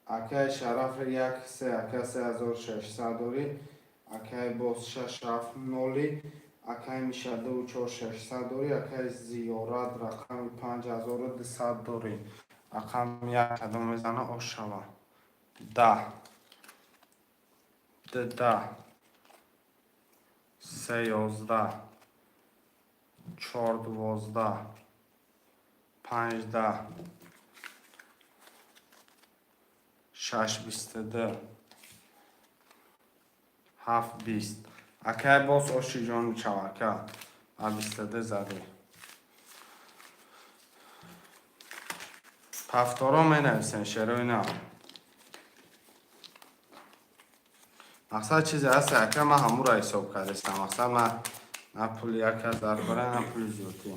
акай Шараф як се, акай 3600 дорӣ, акай боз шаш ҳафт ноли, акай Миша ду чор шашсад дорӣ, акай Зиёрат рақами 5200 дорӣ. Рақами як кадом мезана ош шава. 10. Д 10. Се 11. Чор 12. Панҷ 10. Шаш 22. Ҳафт 20. Акай боз оши ҷон чав, ака. Ба 22 задӣ. Повторо менависем шерои нав. Мақсад чизе ҳаст, ака, ман ҳамура ҳисоб кардастам. Мақсад ман на пули як кас дар бора, на пули зиёдӣ.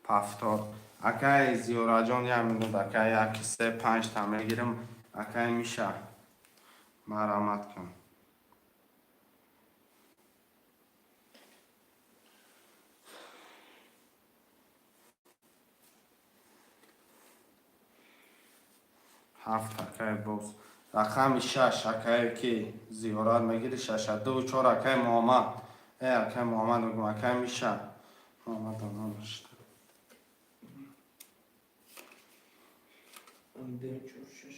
Повтор. Акай Зиёраҷон, як минут, акай, як се панҷта мегирам. Акай Миша. Марҳамат кун. Ҳафт, акай боз. Рақами шаш, акае ки зиёрат мегири шаша ду чор, акай Муҳаммад. Акай Муҳаммад мегӯм, акай Миша. Муҳаммад нашта. Ду чор шаш.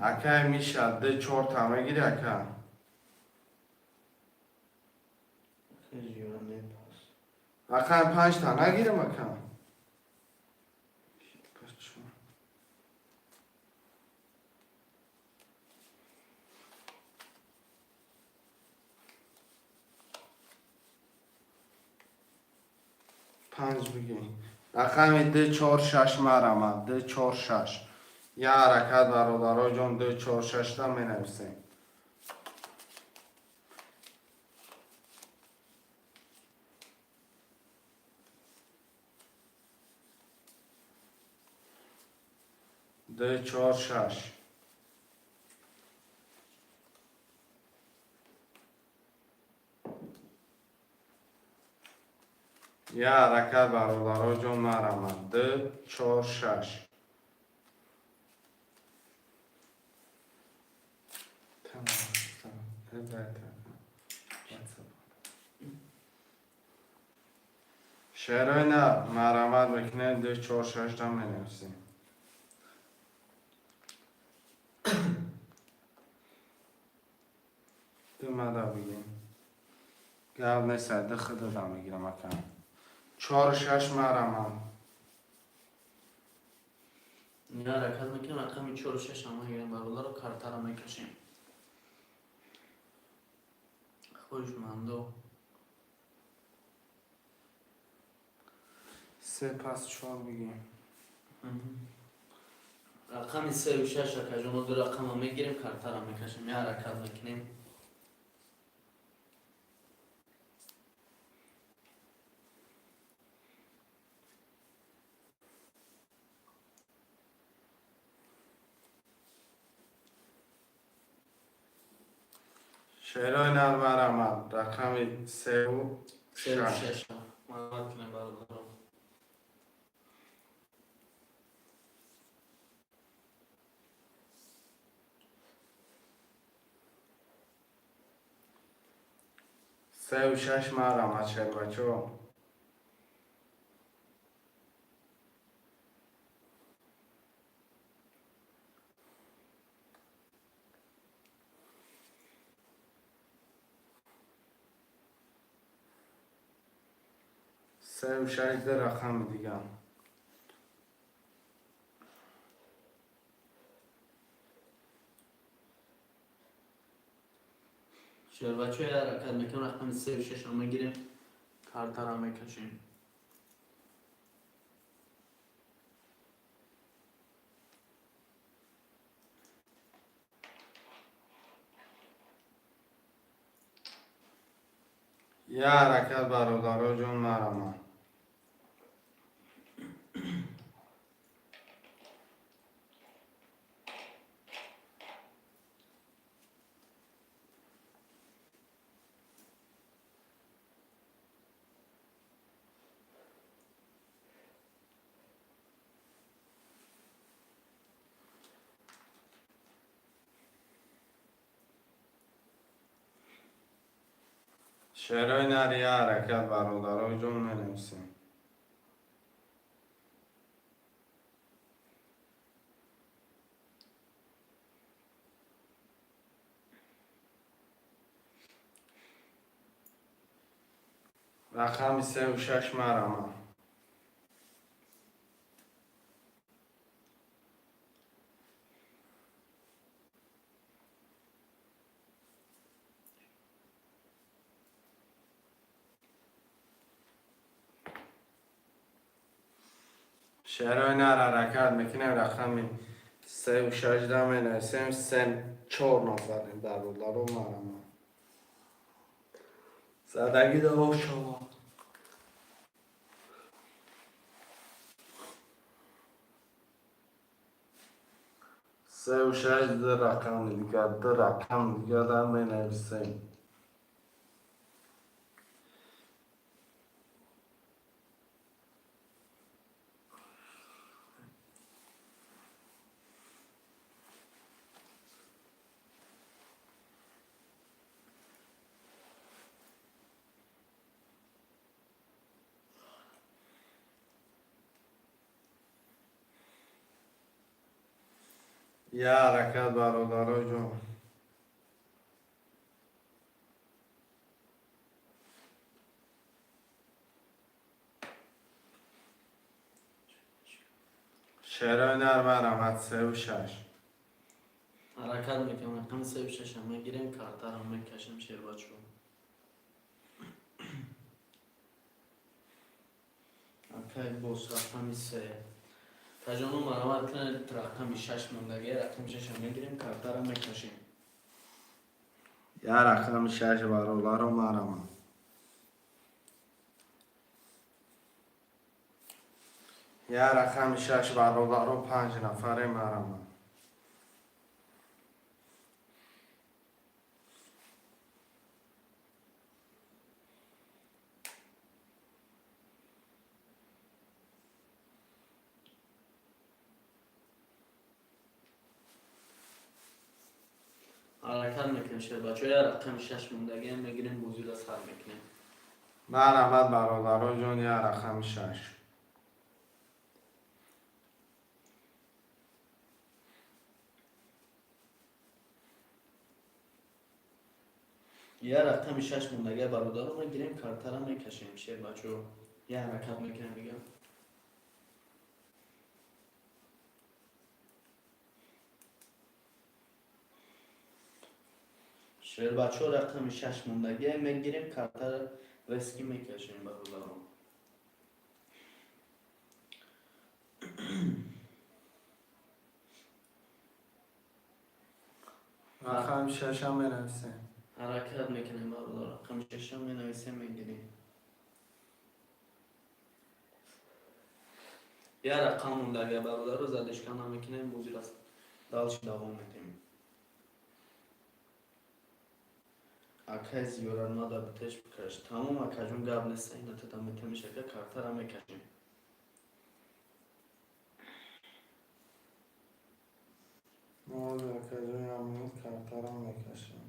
Акай Миша, ду чорта мегири, ака. Зиёра мепас. Рақами панҷта нагирам, ака. Чор. Панҷ бигӣ. Рақами ду чор шаш марамад. Ду чор шаш. Я ҳаракат, бародаро ҷон, ду чор шашта менависем. Ду чор шаш. Я ҳаракат, бародаро ҷон, марамад. Ду чор шаш. WhatsApp. Шерои нар, марҳамат мекунед, ду, чор, шаш дам менависем. Ду мада бигем. Гап нест, ду худада мегирам, ака. Чору шаш, марҳамат. Я ҳаракат мекунем, рақами чору шаш ҳама мегирем, бародаро, картаро мекашем. Хоҳишмандо. Се пас чор бигем. Рақами сею шаш, акаҷоно, ду рақама мегирем, картаро мекашем. Я ҳаракат мекунем. Шерои нар, марҳамат, рақами сеу сею шаш. Шаш, марҳамат кунем, бародаро. Сеу шаш, марҳамат, шербачо. Сеу шаш, ду рақами дигар. Шербачо, я ҳаракат мекунем, рақами сею шашро мегирем, картаро мекашем. Я ҳаракат, бародаро ҷон, марҳамат. Шерои нар, я ҳаракат, бародаро ҷон, менависем. Рақами сеу шаш, марҳамат. Шерои нар, ҳаракат мекунем, рақами сеу шаш да менависем. Се чор нафарем, бародаро, марҳамат. Задагӣ даво шава. Сеу шаш, ду рақами дигар, ду рақам дигар да менависем. Я ҳаракат, бародаро ҷон. Шерои нар, марҳамат, сеу шаш. Ҳаракат мекунем, рақами сею шашам мегирем, картаро мекашем, шербачо. Акай, боз рақами се. Таҷоно, марҳамат кунед, рақами шаш мондагӣ, рақами шашам мегирем, картаро мекашем. Я рақами шаш, бародаро, марҳамат. Я рақами шаш, бародаро, панҷ нафаре, марҳамат. Ҳаракат мекунем, шербачо, я рақами шаш мондагиам мегирем, бозиро сар мекунем. Марҳамат, бародаро ҷон, я рақами шаш. Я рақами шаш мондагия, бародаро, мегирем, картара мекашем, шербачо. Я ҳаракат мекунем, мегам. Шербачо, рақами шаш мондагия мегирем, картара резкий мекашем, бародаро. Рақами шашам менависем. Ҳаракат мекунем, бародаро, рақами шашам менависем, мегирем. Я рақам мондагия, бародаро, задержка намекунем, бозиро дальше давом медиҳем. Акай Зиёрат, мада битеш бикаш. Тамом, акаҷон, гап нест, ина тада метемиш, ака, картара мекашем. Мо акаҷон як минут картара мекашем.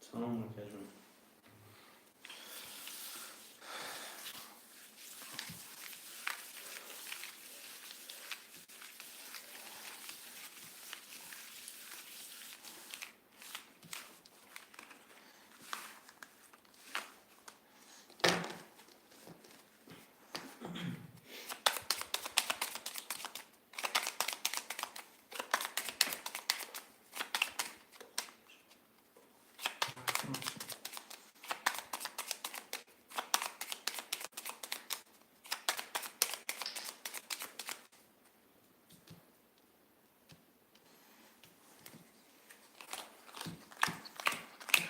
Салом, акаҷон.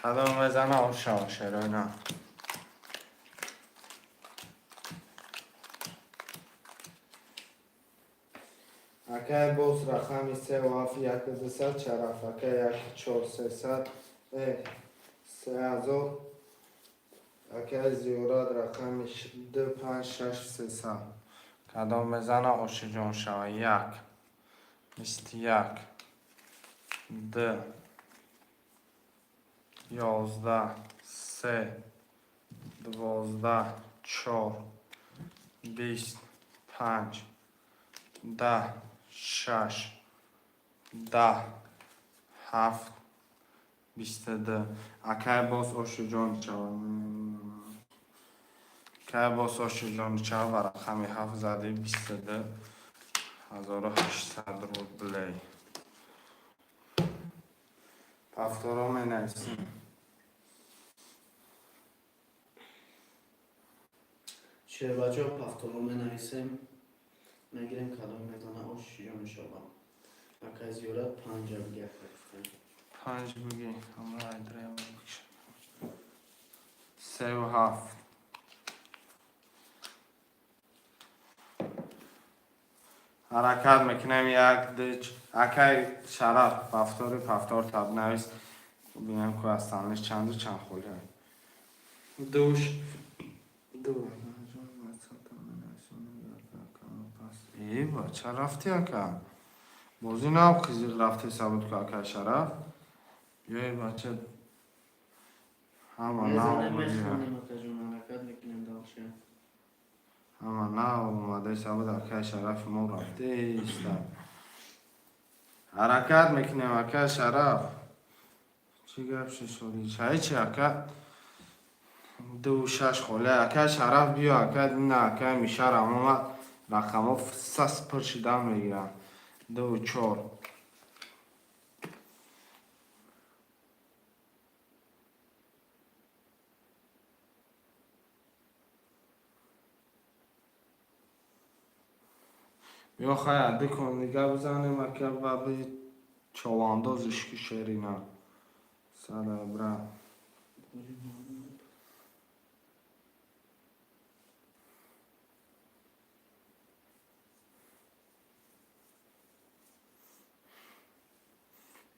Кадом мезана, оша шероина. Акай боз рақами севу ҳафт яку дусад, Шараф акай як чор сесад 3000. Акай Зиёрат, рақами ду панҷ шаш сесад. Кадом мезана, ошиҷон шава? Як, 21, ду, 11, се, 12, чор, 20, панҷ, 10, шаш, 10, ҳафт, 22. Акай боз ошиҷон шава. Акай боз ошиҷон шава, ба рақами ҳафт зади, 22 800 рублей. Повторо менависем. Шербачо, повторо менависем, мегирем, кадом мезана, ошиҷон шава. Акай Зиёрат, панҷа биги, ака, гуфтем. Панҷ биги, ҳамроҳ древа бикша. Севу ҳафт. Ҳаракат мекунем, як ду. Акай Шараф, повтори, повтор табнавис, бинем ку астанлиш чанду чанд холи. Душ ду. Э, бача, рафти, ака, бозӣ нав қизиқ рафте сабуд ку, акай Шараф. Биёй, бача, ҳама нав Мезанем, омадия. Мехонем, акаҷон, ҳаракат мекунем дальше. Ҳама нав омадаи сабуд, акай Шарафи мо рафтеиста. Ҳаракат мекунем, акай Шараф. Чӣ гап шишори чай чи, ака? Ду шаш холи, акай Шараф, биё, ака. На, акай Мишарам омад, рақамҳо сас пур шидан мегиранд. Ду чор. Биё, хая, дикон дига бизанем, ака, ва би човандозиш ки шерина сада брат.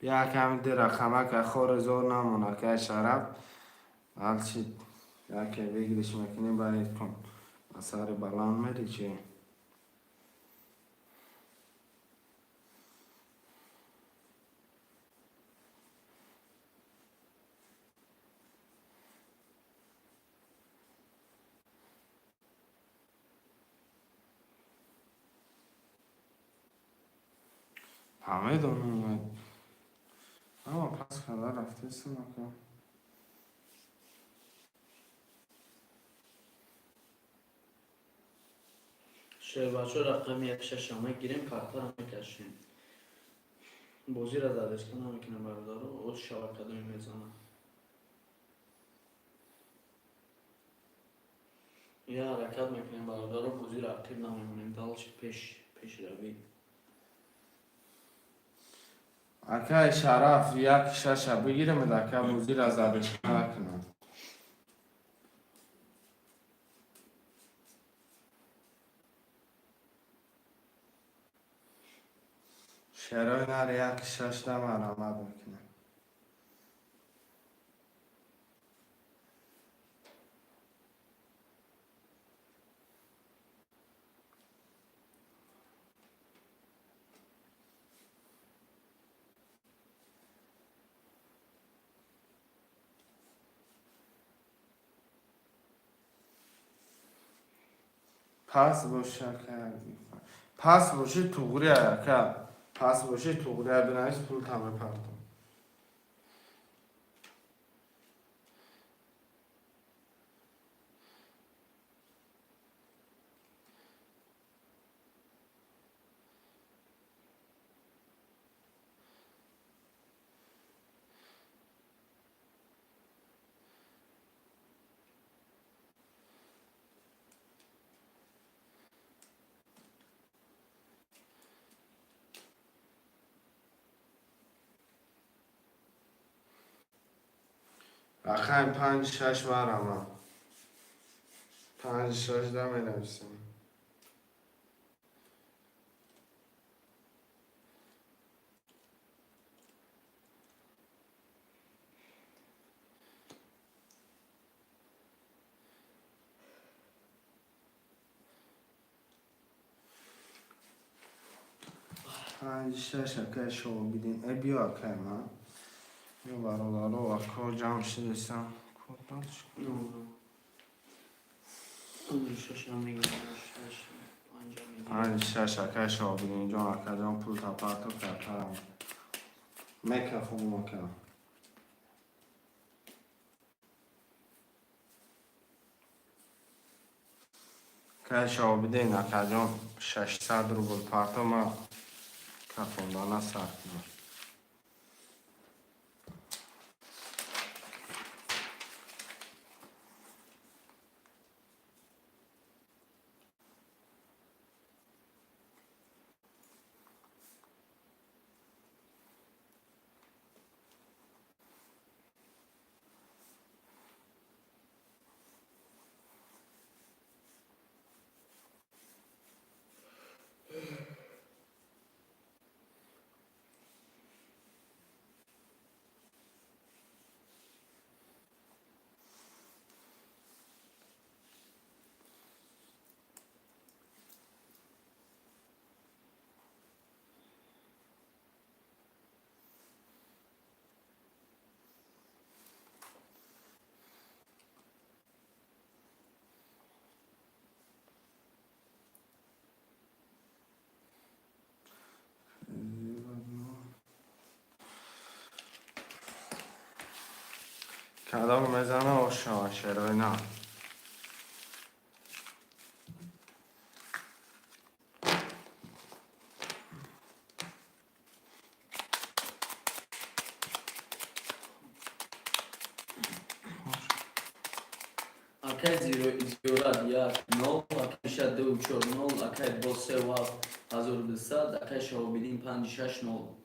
Бия, ками ди рақамака хори зор намон, акай Шараф. Ҳарчи яке выигрыш мекунӣ, баред кун, ба сари баланд мери чи. Намедонам, ама пас карда рафтесам, ака. Шербачо, рақами як шаша мегирем, картаро мекашем. Бозиро задержка намекунем, бародаро, оз шава кадоме мезанам. Я ҳаракат мекунем, бародаро, бозиро ақиб намемонем, дальше пеш пешравӣ. Акай Шараф, як шаша бигирем, ака, бозиро задержка накунам. Шерои нар як шаш дамарамад мекунем. Пас боша, пас боши, туғри, ака, пас боши, туғри, бинавис, пул мепартом. Рақами панҷ шаш марама. Панҷ шаш да менависем. Панҷ шаш, акай Шобидин. Э, биё, акай ман. Ё, бародаро, ако ҷамъ шудесам. Шаша мегирем, шаш панҷа мегирем. Панҷ шаш, акай Шобидинҷон, акаҷон, пул тапарту картарам. Мекафон, ака. Акай Шобидин, акаҷон, 600 рубл парто, ма кафондана сар кунам. Кадом мезана, ошава шерои на. Акай Зиёрат як нол, акай ша ду чор нол, акай бо се 7200, акай Шаҳобиддин панҷ шаш нол.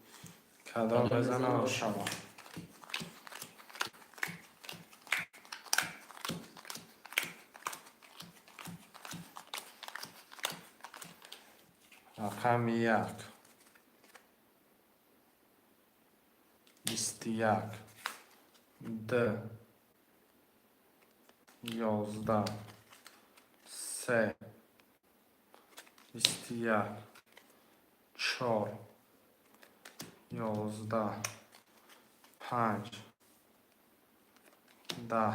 Кадом мезана, ошава. Рақами як. 21. Д. 11. Се. 21. Чор. 11. Панҷ. 10.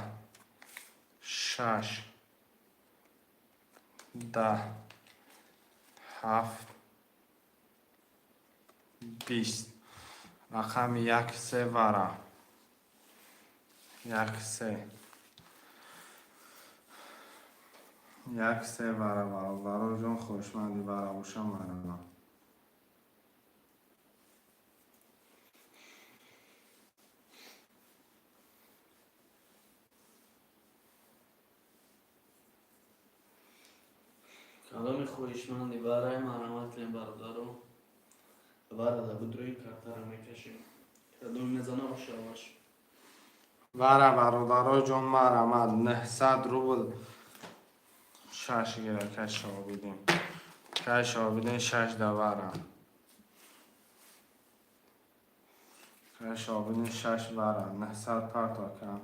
Шаш. 10. Ҳафт. 20. Рақами як, се вара. Як, се. Як, се вара, бародаро ҷон, хоҳишманди вара боша, марама. Кадоми хоҳишманди вараи, марҳамат кунем, бародаро. Вара да будрои картара мекашем. Кадоми мезана, ошаваш. Вара, бародаро ҷон, марҳамат, 900 рубл шаш гира, кай шобидем. Кай шобидем шаш да вара. Кай шобидем шаш вара, 900 парто кам.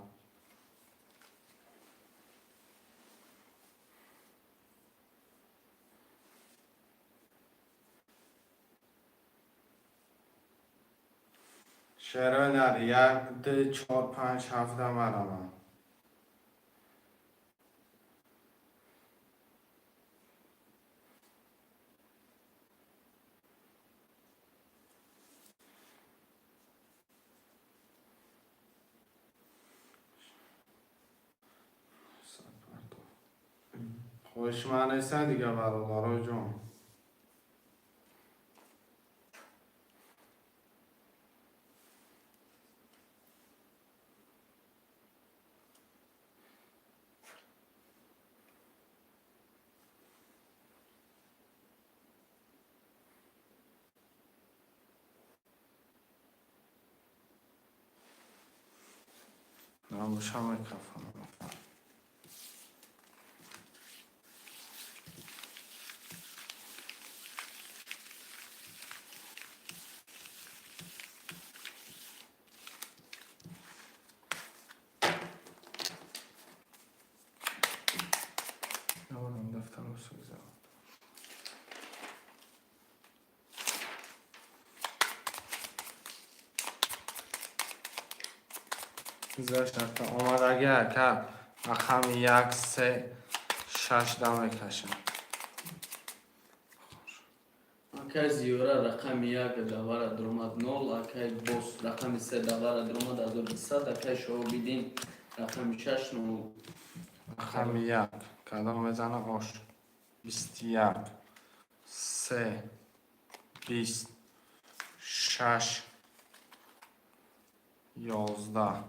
Шерои нар як, ду, чор, панҷ, ҳафта марама. Хоҳишманд нестан дига, бародаро ҷон. Набоша, микрофон. Наварам дафтарро сӯзам. Гузашт рафта омадаги, ака, рақами як, се, шаш да мекашам. Акай Зиёра, рақами як давара дуромад, нол. Акай Бос, рақами се давара дуромад, 1200. Акай Шоҳобиддин, рақами шаш, нол. Рақами як кадом мезана ош? 21, се, 20, шаш, 11.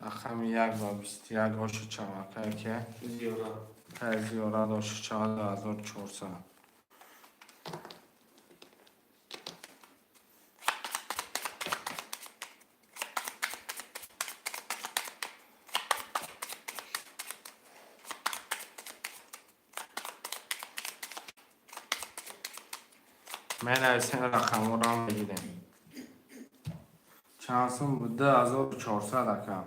Рақами як ва 21 оши чавакай ке? Зиёра. Кай Зиёра доши чава, 2400. Менависем, рақамҳоро мегирем. Чанд сум буд? 2400, ака.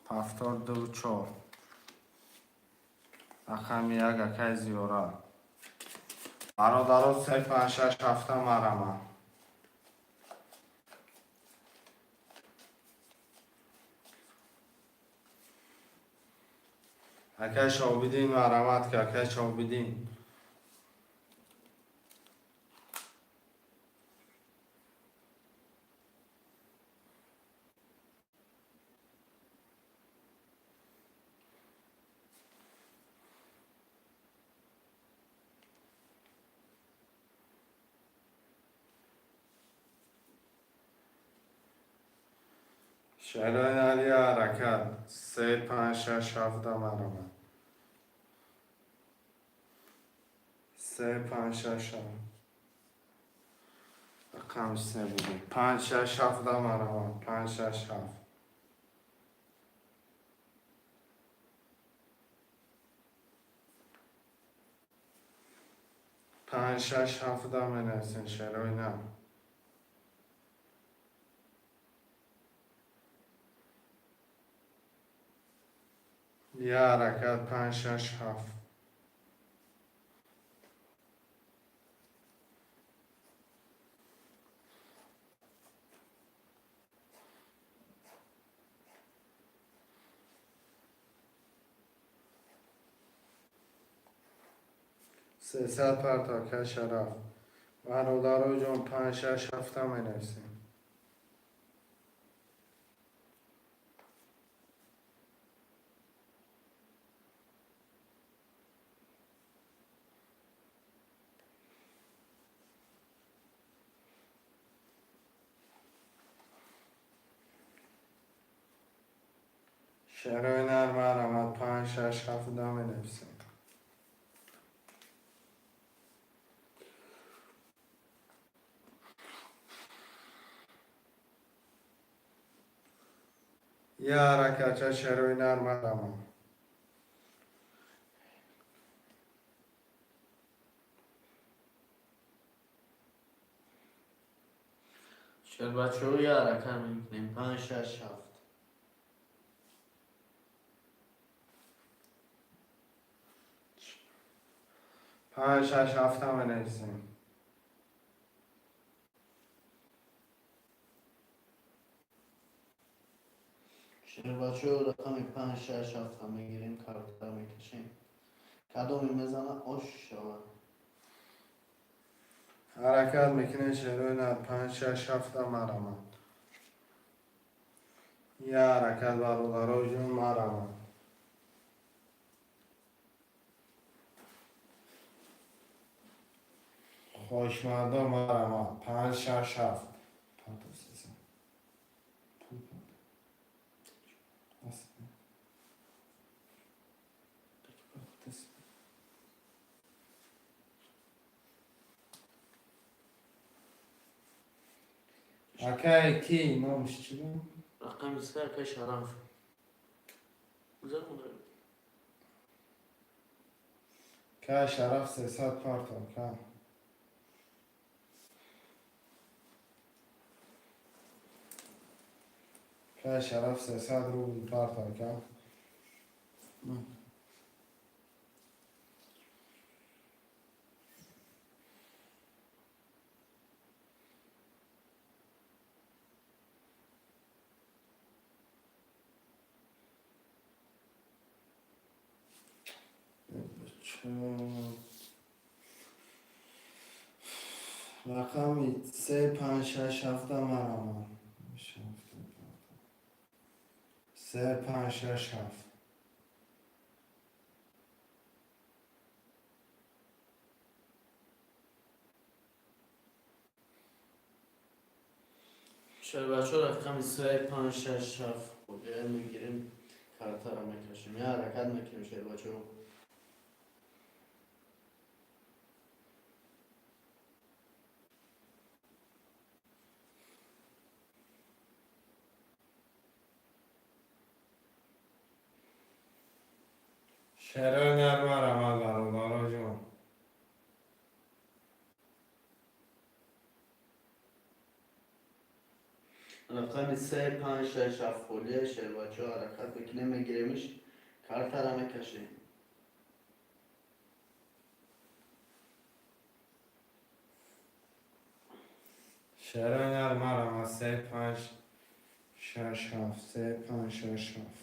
Повтор ду чор. Рақами як, акай Зиёра. Бародаро, се, панҷ, шаш, ҳафта марама. Акай Шобидин, марҳамат ки, акай Шобидин. Шаҳрои али ҳаракат, се, панҷ, шаш, ҳафта марҳамат. Се, панҷ, шаш, ҳафт. Рақами се будем. Панҷ, шаш, ҳафта марҳамат. Панҷ, шаш, ҳафт. Панҷ, шаш, ҳафта менависем, шерои нав. Я ҳаракат, панҷ, шаш, ҳафт. 300 парто, ака Шараф. Бародаро ҷон, панҷ, шаш, ҳафта менависем. Шерои нар, марҳамат, панҷ, шаш, ҳафта менависем. Я ҳаракатча, шерои нар, марҳамат. Шербачаҳо, я ҳаракат мекунем, панҷ, шаш, ҳафт. Панҷ, шаш, ҳафта менависем. Шербачаҳо, рақами панҷ, шаш, ҳафта мегирем, карта мекашем. Кадоме мезана, ош шавад. Ҳаракат мекунем, шерои нар, панҷ, шаш, ҳафта, марҳамат. Я ҳаракат, бародаро ҷон, марҳамат. Хоҳишмандо, марҳамат, панҷ, шаш, ҳафт. Пардон, 300. Пул пардон. Даст. Даст. Акай ки номаш чӣ буд? Рақами се, акай Шараф. Гузар модарем. Ка Шараф, 300 парто, ка. Ка Шараф, 300 рубл парто, ка. Рақами се, панҷ, шаш, ҳафта, марҳамат. Се, панҷ, шаш, ҳафт. Шербачаҳо, рақами се, панҷ, шаш, ҳафт мегирем, картаро мекашем. Я ҳаракат мекунем, шербачаҳо. Шерои нар, марҳамат, бародаро ҷон. Рақами се, панҷ, шаш, ҳафт холия, шербачаҳо, ҳаракат мекунем, мегиремиш, картаро мекашем. Шерои нар, марҳамат, се, панҷ, шаш, ҳафт, се, панҷ, шаш, ҳафт.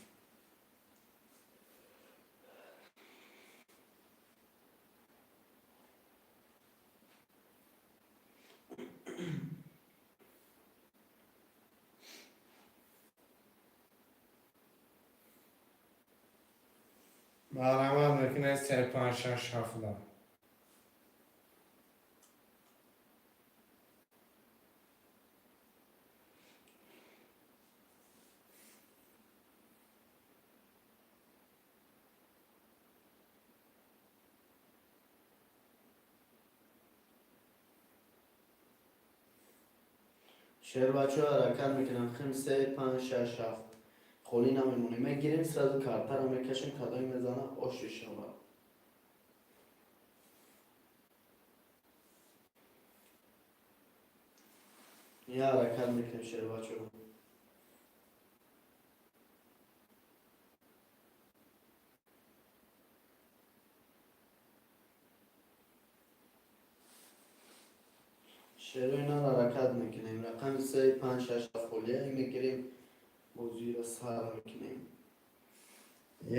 Марҳамат мекунед, се, панҷ, шаш, ҳафта. Шербачаҳо, ҳаракат мекунем, хим се, панҷ, шаш, ҳафт. Холӣ намемонем. Мегирем, сразу картаро мекашем, кадоме мезана, оши шавад. Я ҳаракат мекунем, шербачаҳо. Шерои нар, ҳаракат мекунем. Рақами се, панҷ, шаш, ҳафт холия мегирем, бозиро сар мекунем.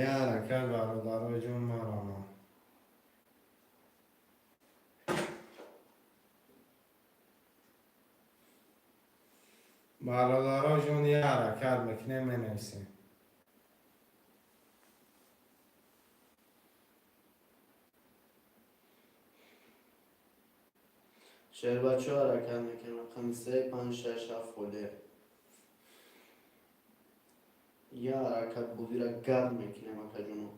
Я ҳаракат, бародаро ҷон, марҳамат. Бародаро ҷон, я ҳаракат мекунем, менависем. Шербачо, ҳаракат мекунем. Рақами се, панҷ, шаш, ҳафт холия. Я ҳаракат, бозира гарм мекунем, акаҷоно.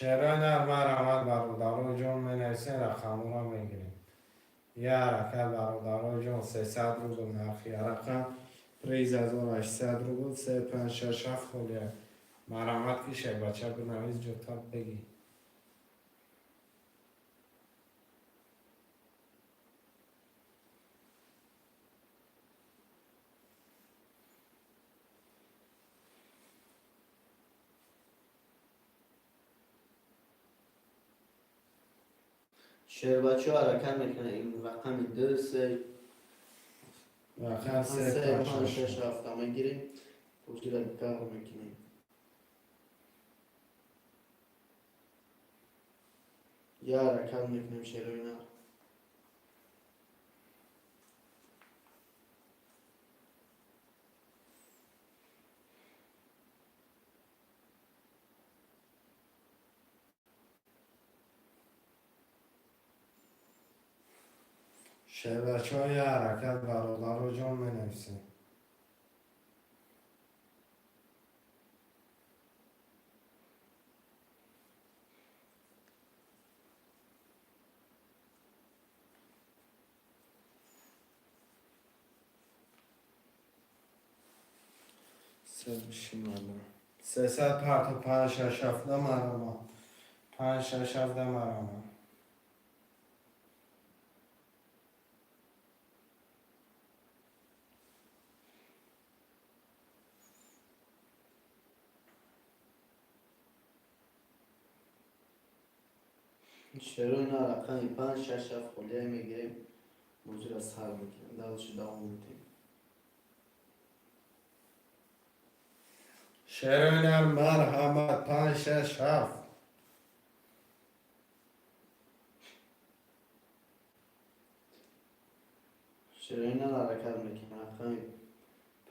Шерои нар, марҳамат, бародаро ҷон, менависем, рақамҳоро мегирем. Я ҳаракат, бародаро ҷон, 300 рубл нархи рақам, приз 1800 рубл, се, панҷ, шаш, ҳафт холия. Марҳамат, ки шербача бинавис, ҷота бигӣ. Шербачо, ҳаракат мекунад. Ин рақами ду, се, рақам се, се, панҷ, панҷ, шаш, шаш, ҳафта мегирем. Бозира гарм мекунем. Я ҳаракат мекунем, шерои нар. Шербачаҳо, я ҳаракат, бародаро ҷон, менависем. 300 парто, панҷ, шаш, ҳафта, марҳамат, панҷ, шаш, ҳафта, марҳамат. Шерои нар, рақами панҷ, шаш, ҳафт холия мегирем. Бозира сар мекунем, дальше давом медиҳем. Шерои нар, марҳамат, панҷ, шаш, ҳафт. Шерои нар, ҳаракат мекунем. Рақами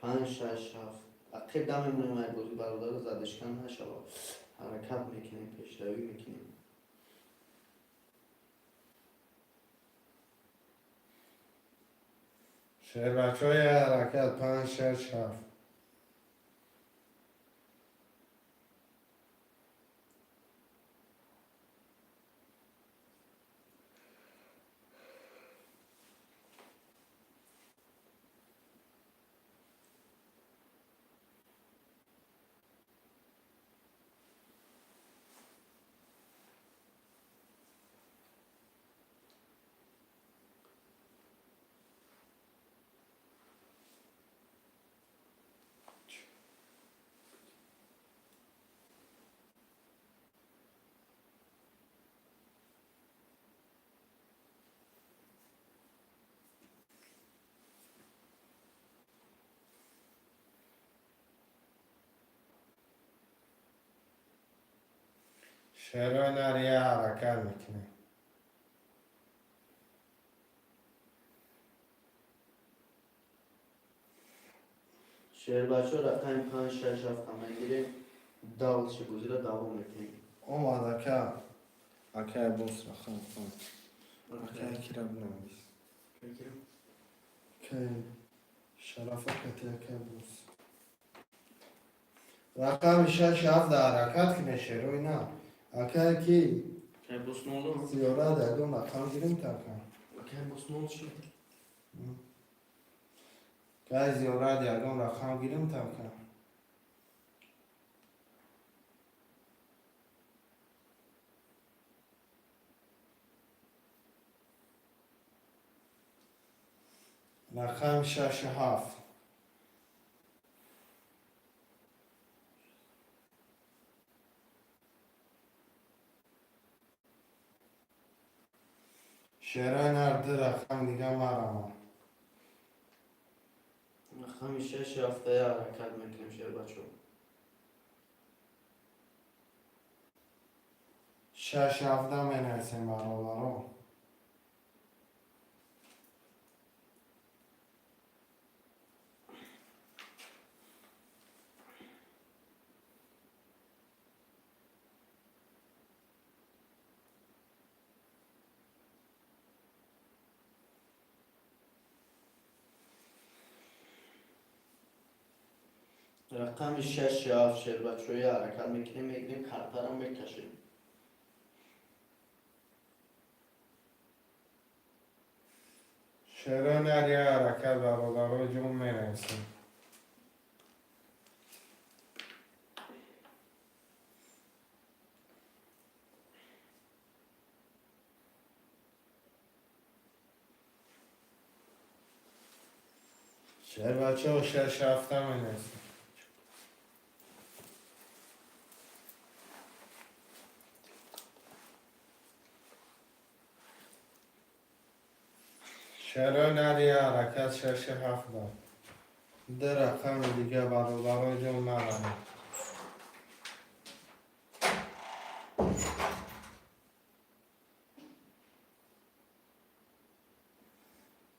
панҷ, шаш, ҳафт. Ақиб дамемонем ай бозӣ, бародаро, задишкан нашавад. Ҳаракат мекунем, пешравӣ мекунем. Шербачаҳо, ҳаракат, панҷ, шаш, ҳафт. Шерои нар, я ҳаракат мекунем. Шербачо, рақами панҷ, шаш, ҳафта мегирем. Дальше бозира давом мекунем. Омад, ака, акай бос, рақам панҷ, акай кира бинавис, акай Шарафа кати, акай бос, рақами шаш, ҳафта ҳаракат кунед, шерои нар, акай ки. Акай бос нолу. Зиёрат, ягон рақам гирем така. Акай бос нол шид. Кай зиёрат, ягон рақам гирем така. Рақами шашу ҳафт. Шерои нар, ду рақам дига марҳамат. Рақами шаш, ҳафтая ҳаракат мекунем, шербачо. Шаш, ҳафта менависем, бародаро. Рақами 6 7, шербачои, ҳаракат мекунем, мегирем, картарам мекашем. Шерои нар, ҳаракат, бародаро ҷон, менависем. Шербачао, 6 ҳафта менависем. Шерои нар, ҳаракат, 6 ҳафта. Ду рақами дига, бародаро ҷон, наравед.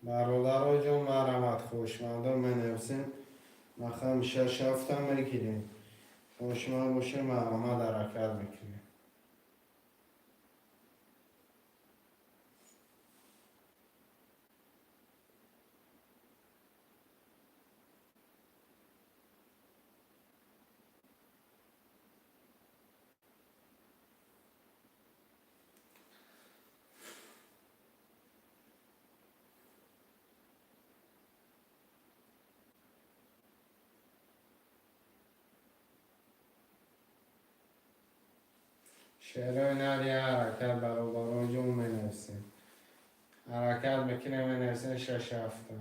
Бародаро ҷон, марамат, хоҳишмандон менависем. Рақами 6 ҳафта мегирем. Хоҳишманд бошем, марамат, ҳаракат мекунем. Шерои нар, ҳаракат, бародаро ҷон, менависем. Ҳаракат мекунем, менависем 6 ҳафта.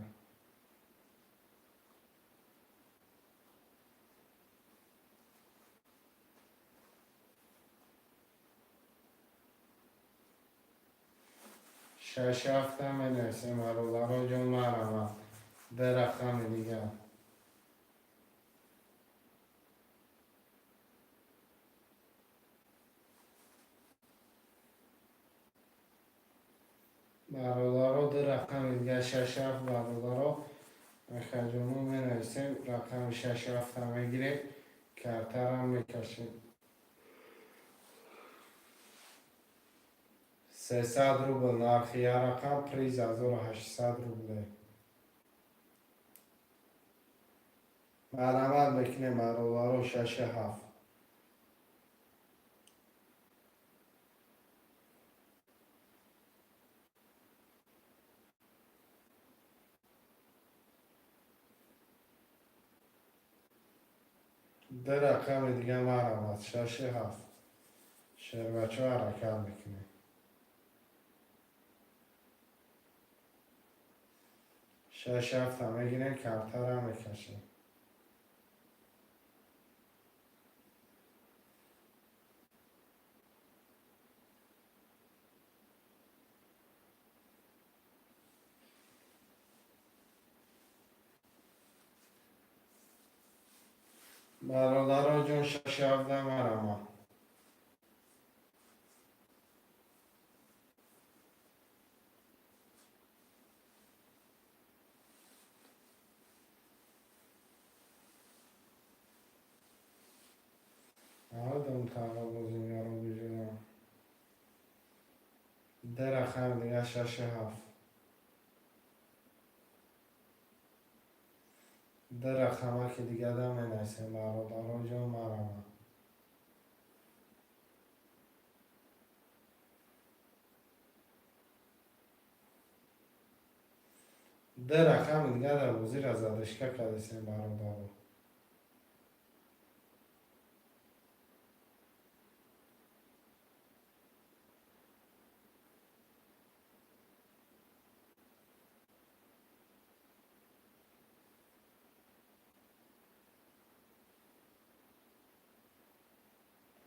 6 ҳафта менависем, бародаро ҷон, марамат. Ду рақами дигар. Бародаро, ду рақами дигар, 6 ҳафт, бародаро акаҷоно, менависем. Рақами 6 ҳафта мегирем, картарам мекашем. 300 рубл нархи як рақам, приз 1800 рубле. Марҳамат мекунем, бародаро, 6 ҳафт. Ду рақами дига, марҳамат, 6 ҳафт. Шербачо, ҳаракат мекунем. 6 ҳафта мегирем, картара мекашем. Бародаро ҷон, 6 ҳафта, марҳамат. Наодам тава бозигаро биҷунам. Ду рақами дига, 6 ҳафт. Ду рақамаки дигада менависем, бародаро ҷон, марҳамат. Ду рақами дига дар бозира задышка кардесем, бародаро.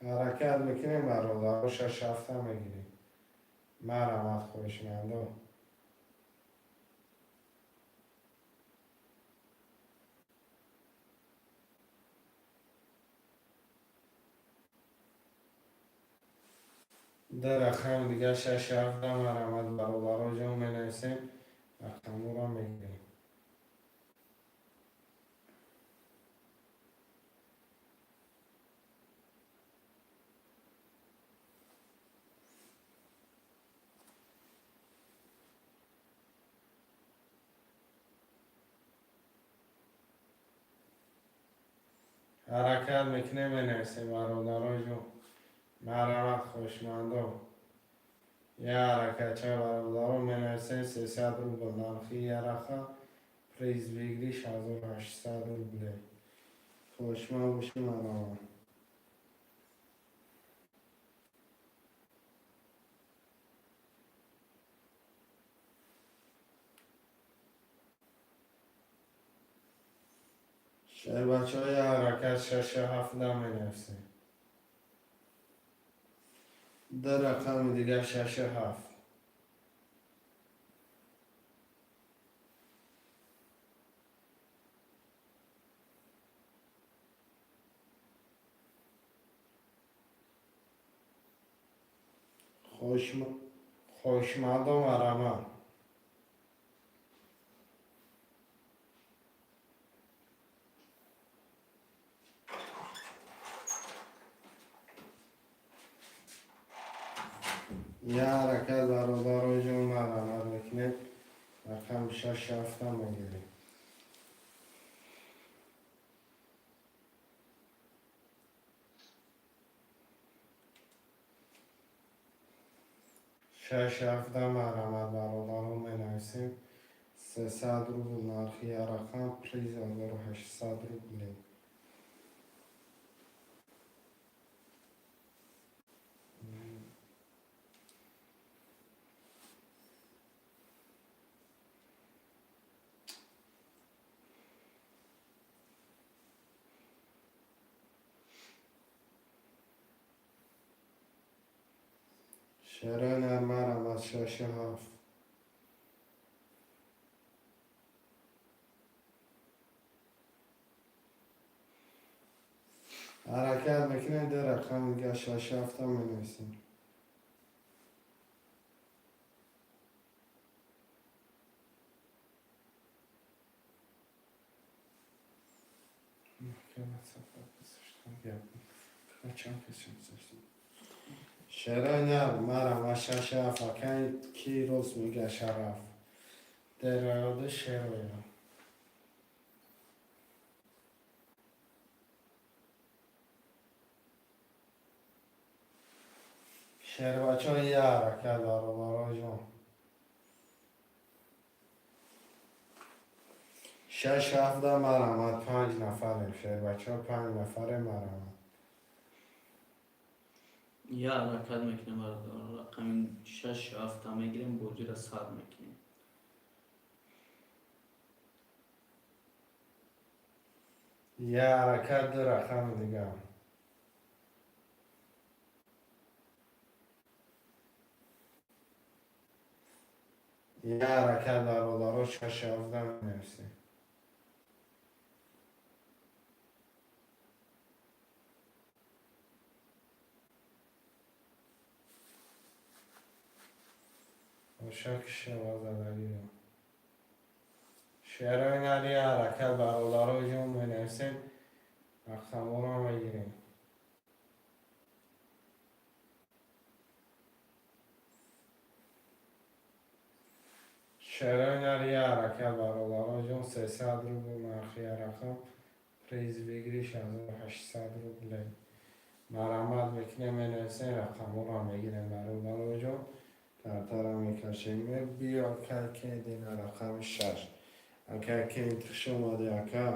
Ҳаракат мекунем, бародаро, 6 ҳафта мегирем. Марҳамат, хоҳишмандо. Ду рақами дига, 6 ҳафта, марҳамат, бародаро ҷон, менависем, рақамҳоро мегирем. Ҳаракат мекунем, менависем, бародароҷон. Марҳамат, хоҳишмандо. Я ҳаракатча, бародаро, менависем: 300 рубл нархи яраха, приз выигрыш 1800 рубле. Хоҳишманд бошем, марҳамат. Бачаҳо, я ҳаракат, шашу ҳафта менависем. Ду рақами дигар, шашу ҳафт. Хоҳишмандо, марҳамат. Я ҳаракат, бародароҷон, марҳамат мекунем, рақами шаш ҳафта мегирем. Шаш ҳафта, марҳамат, бародарон, менависем: 300 рубл нархи я рақам, приз 1800 рубле. Шерои нар, марҳамат, шашу ҳафт. Ҳаракат мекунем, ду рақами дигар, шашу ҳафта менависем. Шерои нар, марҳамат, шашу ҳафт. Акай ки рост мега, Шараф дераёди шероя. Шербачон, я ҳаракат, бародароҷон. Шаш ҳафта, марҳамат, панҷ нафарем, шербачо, панҷ нафарем, марҳамат. Я ҳаракат мекунем, бародарон, рақами шаш ҳафта мегирем, бозиро сар мекунем. Я ҳаракат, ду рақами дигар. Я ҳаракат, бародаро, шаш ҳафта менависем. Ошак шава задагиро. Шерои нари, ҳаракат, бародаро ҷон, менависем, рақамҳоро мегирем. Шерои нари, ҳаракат, бародаро ҷон, 300 рубл нархи рақам, приз выигрыш 1800 рубле. Марҳамат мекунем, менависем, рақамҳоро мегирем, бародаро ҷон, картаро мекашем. Биё, акай кедина, рақами шаш. Акай Кент, хуш омадӣ, ака.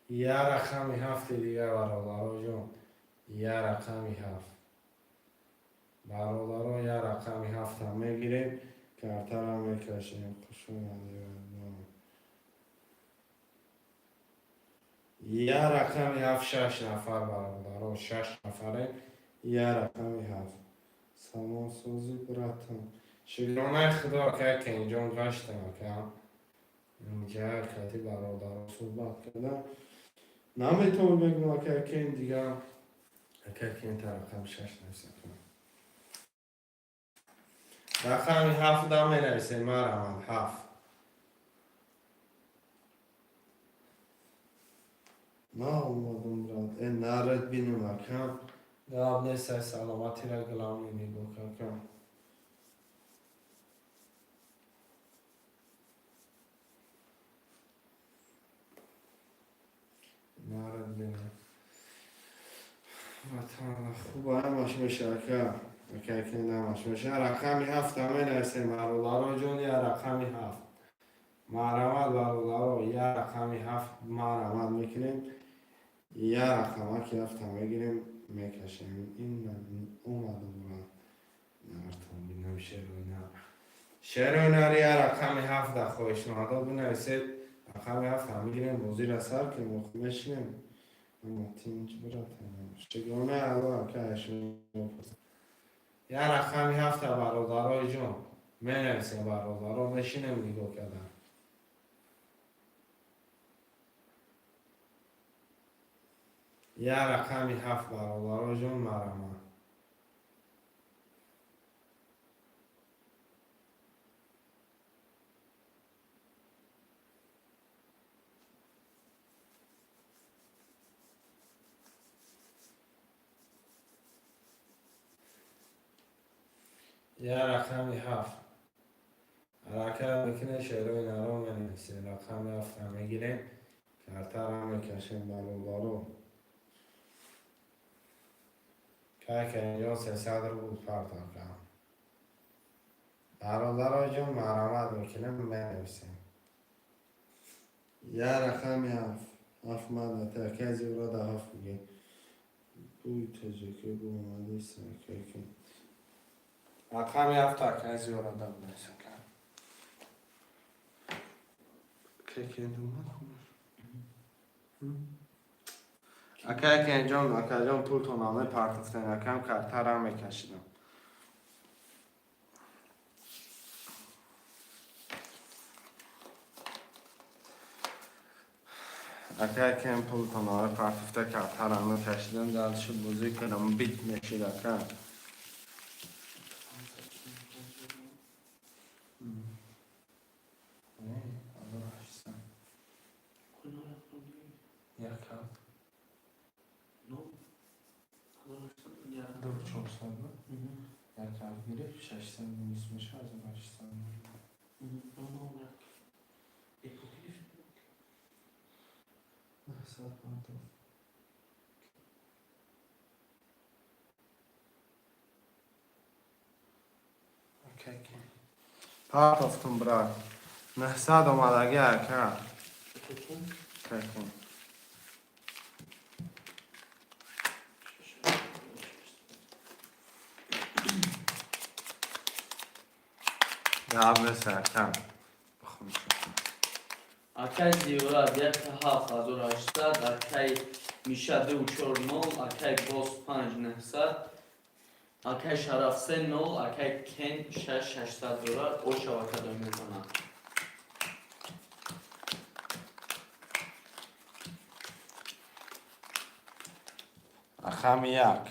Я рақами ҳафти дигар, бародаро ҷон, я рақами ҳафт. Бародаро, я рақами ҳафтам мегирем, картаро мекашем. Хуш омадӣ. Я рақами ҳафт, шаш нафар, бародаро, шаш нафаре, я рақами ҳафт. Салом, сози, братан. Шукронаи худо, ака Кенҷон, гаштам, ака. Инҷа кати бародаро суҳбат кардам. Наметавон бегум, ака Кен, дигар. Ака Кен, та рақами шаш нависем. Рақами ҳафт менависем, марҳамат, ҳафт. Наомадам, брат. Э, нарад бинам, ака. Гап нест, ай саломатиро главный нигоҳ ака. Нара дидем. Ватан хуб ҳамаш меша, ака. Ака, ҳамаш меша. Рақами ҳафта менависем, бародаро ҷон, я рақами ҳафт. Марҳамат, бародаро, я рақами ҳафт марҳамат мекунем. Я рақамаки ҳафта мегирем, мекашем. Ин омада бура. Нартон бинам шероина. Шероинари я рақами ҳафта хоҳишмандо бинависед. Рақами ҳафта мегирем, бозиро сар кунем, мешинем. Ама тинҷ, братан. Шукрона Аллоҳ, ака, шумо. Я рақами ҳафта, бародарои ҷон. Менависем, бародаро, мешинем нигоҳ кардан. Я рақами ҳафт, бародаро ҷон, марҳамат. Я рақами ҳафт. Ҳаракат мекунем, шерои наро менависем. Рақами ҳафта мегирем, картара мекашем, бародаро. Кай инҷо 300 рубл партофтам. Бародаро ҷон, марҳамат мекунем, менависем. Я рақами ҳафт. Ҳафт мадат, акай зиёрада ҳафт бигир. Буй тоҷикӣ бу омадист, акай. Рақами ҳафт, акай зиёрада бинавис, ака. Кай омад? Акай Кенҷон, акаҷон, пултон мепартофтем, акам картара мекашидам. Акай кен пултон мепартофта, картара мекашидам, дальше бозӣ кардам, бит мешид, ака. Не, 1800. Як ҳафт. Ну, 1800 я. Ду чорсад, на? Як ҳафт гирифт, 620 меша, 1800. Ну, як. Эпо гирифт. 900 партофт. Окей. Партофтум, брат. 900 омадаги, ака. Чун? Какин. Шаш. Гап нест, ака. Бихун. Акай Зиёрат як 7800, акай Миша ду чор нол, акай Бос панҷ нӯҳсад, акай Шараф се нол, акай Кен шаш шашсад доллар. Ошав, ака, доим метавонад. Рақами як.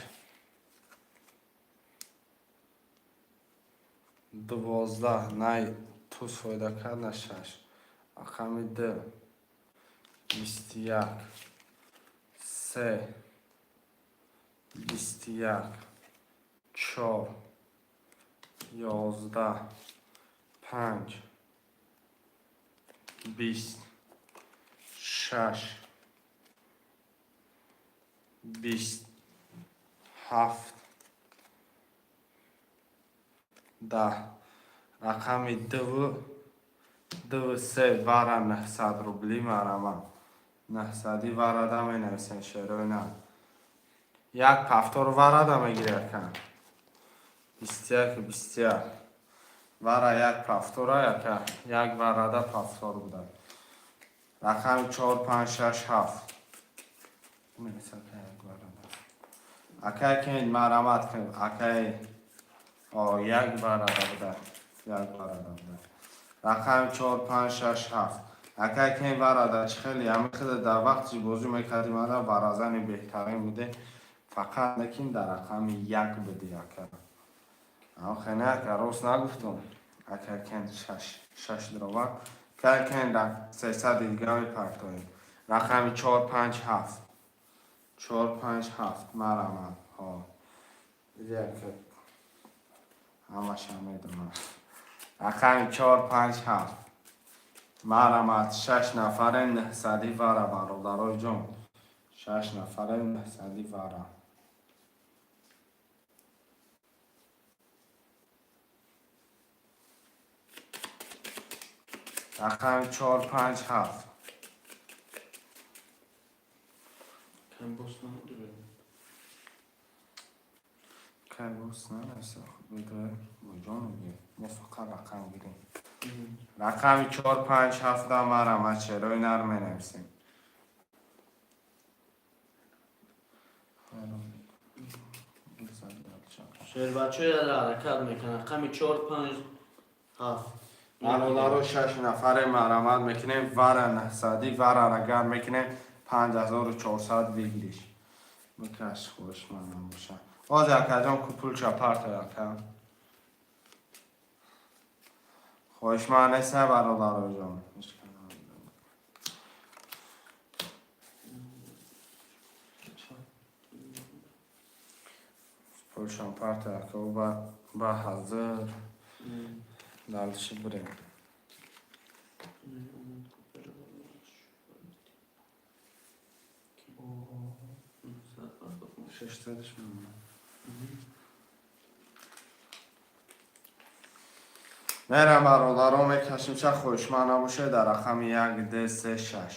12 най туз фоида кард, на шаш. Рақами ду. 21. Се. 21. Чор. 11. Панҷ. 20. Шаш. 20. Ҳафт. 10. Рақами дуву дуву се вара 900 рубли, марҳамат. Нӯҳсади варада менависем, шерои на. Як повтор варада мегири, ака. 21, 21. Вара як повтора, ака. Як варада повтор буда. Рақами чор, панҷ, шаш, ҳафт. Менависам, ака, як варада. Акай кен марҳамат кун. Акай о як варада буда. Як варада буда. Рақами чор, панҷ, шаш, ҳафт. Акай кен варада чӣ хеле ҳами хеле дар вақти бозӣ мекардим, ада варазани беҳтарин буде. Фақат лекин дар рақами як буди, ака. Ам хене, ака, рост нагуфтум. Ака кен шаш шаш дрова. Акай кен дар 300 дига мепартоем. Рақами чор, панҷ, ҳафт. Чор, панҷ, ҳафт, марҳамат. Ҳо. Диди, ака, ҳамаша медонам. Рақами чор, панҷ, ҳафт. Марҳамат, шаш нафаре, нӯҳсади вара, бародарои ҷон. Шаш нафаре, 900-и вара. Рақами чор, панҷ, ҳафт. Кам бос надорем. Кай бос нареса, бигӯ, ҷон, мо фақат рақам гирем. Рақами чор, панҷ, ҳафта марама черои нар менависем. Шербачаи ҳаракат мекунад. Рақами чор, панҷ, ҳафт. Бародаро, шаш нафаре, марамат мекунем. Вара 900-и варара гарм мекунем, 5400 выигрыш. Бикаш, хоҳишмандам боша. Ҳозир, акаҷон, ку пулча парто, ака. Хоҳишманд неста, бародароҷон. Пулшон парто, ака, ба ҳазир дальше бирем. Шашсадаш мемонад. Мерам, бародаро, мекашим. Ча хоҳишманд набошед дар рақами як, д, се, шаш.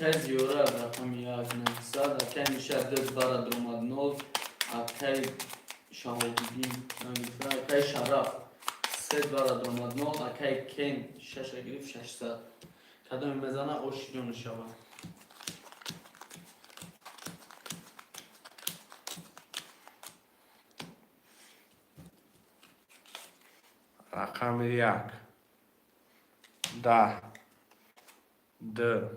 Акай Зиёрат, рақами як, 900, акай Миша, д бара омад, нол, акай Шаҳобиддин нагуфта, акай Шараф се бара омад, нол, акай Кен шаша гирифт, 600. Кадоме мезана, оши ҷону шавад. Рақами як, 10, д,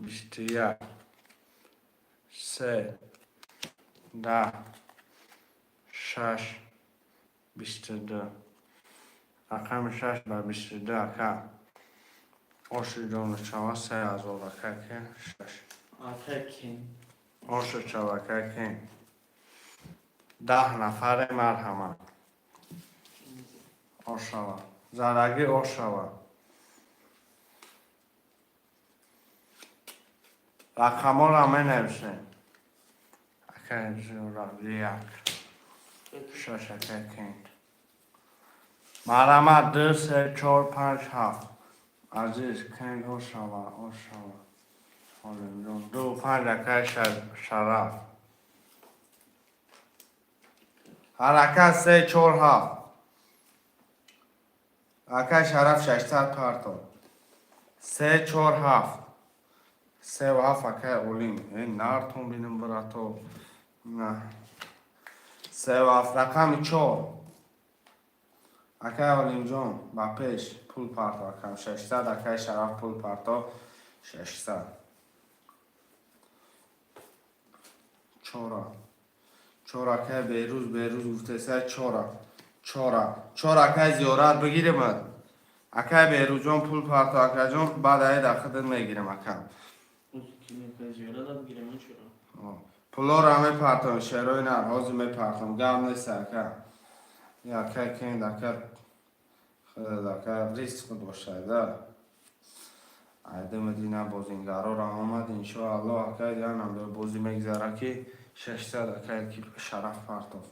21, се, 10, шаш, 22. Рақами шаш ба 22, ака. Оши ҷону шава, 3000, ака, ки шаш. Акай Кен. Оши шава, ака, ки 10 нафаре, марҳамат. Ошава, зарагӣ ошава. Рақамҳоро менависем. Акай як, шаш, акай кен. Марҳамат, ду, се, чор, панҷ, ҳафт. Азиз кен, ошава, ошава. Олимҷон, ду, панҷ, акай Шараф. Ҳаракат, се, чор, ҳафт. Акай Шараф, 600 парто. Се, чор, ҳафт. Севу ҳафт, акай Олим. Э, нартон бинем, брато. На. Севу ҳафт, рақами чор. Акай Олимҷон, ба пеш пул парто, акам, 600, акай Шараф пул парто, 600. Чора. Чор, акай Берӯз, Берӯз гуфтеса чора. Чора. Чор, акай Зиёрат бигиремад. Акай Берӯзҷон, пул парто, акаҷон, баъд ай дар худат мегирем, акам. Зиёрат бигирем, чора. Пулоро мепартом, шерои нар, ҳозир мепартом, гап нест, ака. Ака кенд, ака, худат, ака, риск бошад, айдама дина бозингароро омад, иншоалло, ака, янам бозӣ мегзара, ки 600, акай ки Шараф партоф.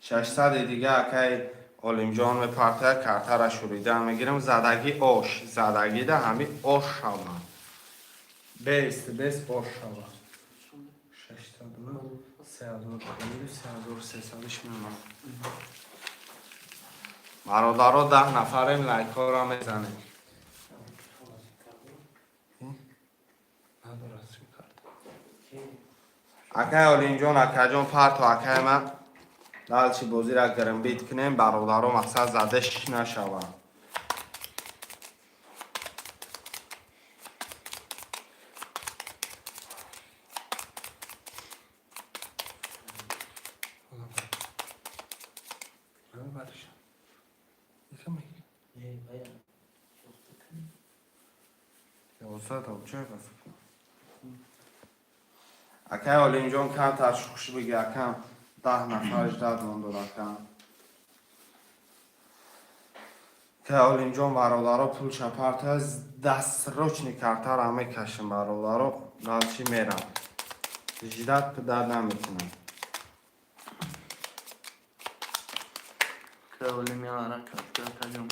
600-и дига акай Олимҷон мепартая, картара шуридан мегирам, задагӣ ош, задагида ҳами ош шавад. Бест, бест ош шавад. 600, 3000, 3300-ш мемонад. Бародаро, 10 нафарем, лайкҳоро мезанем. Надорад сим-карта. Акай Олимҷон, акаҷон, парто, акай ман. Дальше бозиро грмбит кунем, бародаро, мақсад задаш нашаванд. 400 чой ба фикрам. Акай Олимҷон, камтар шухш биги, акам, 10 нафарш дадмон дор, акам. Акай Олимҷон, бародаро, пулша парта, дасрочный картара мекашем, бародаро, дальше мерам. Ждать пидар намекунам. Акай Олим, я ҳаракат кар, акаҷон.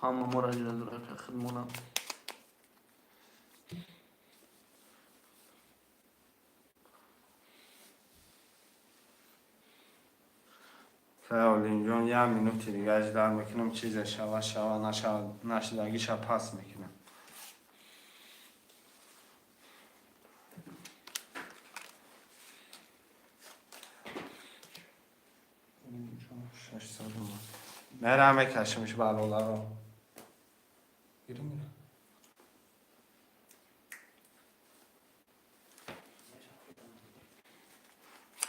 Ҳама моро ҷазур, ака, хидмона. Акай Олимҷон, як минути дига ждать мекунам, чизе шава, шава, нашава, нашидагиша пас мекунам. 600 омад. Мерам, мекашимш, бародаро. Гирим, мера.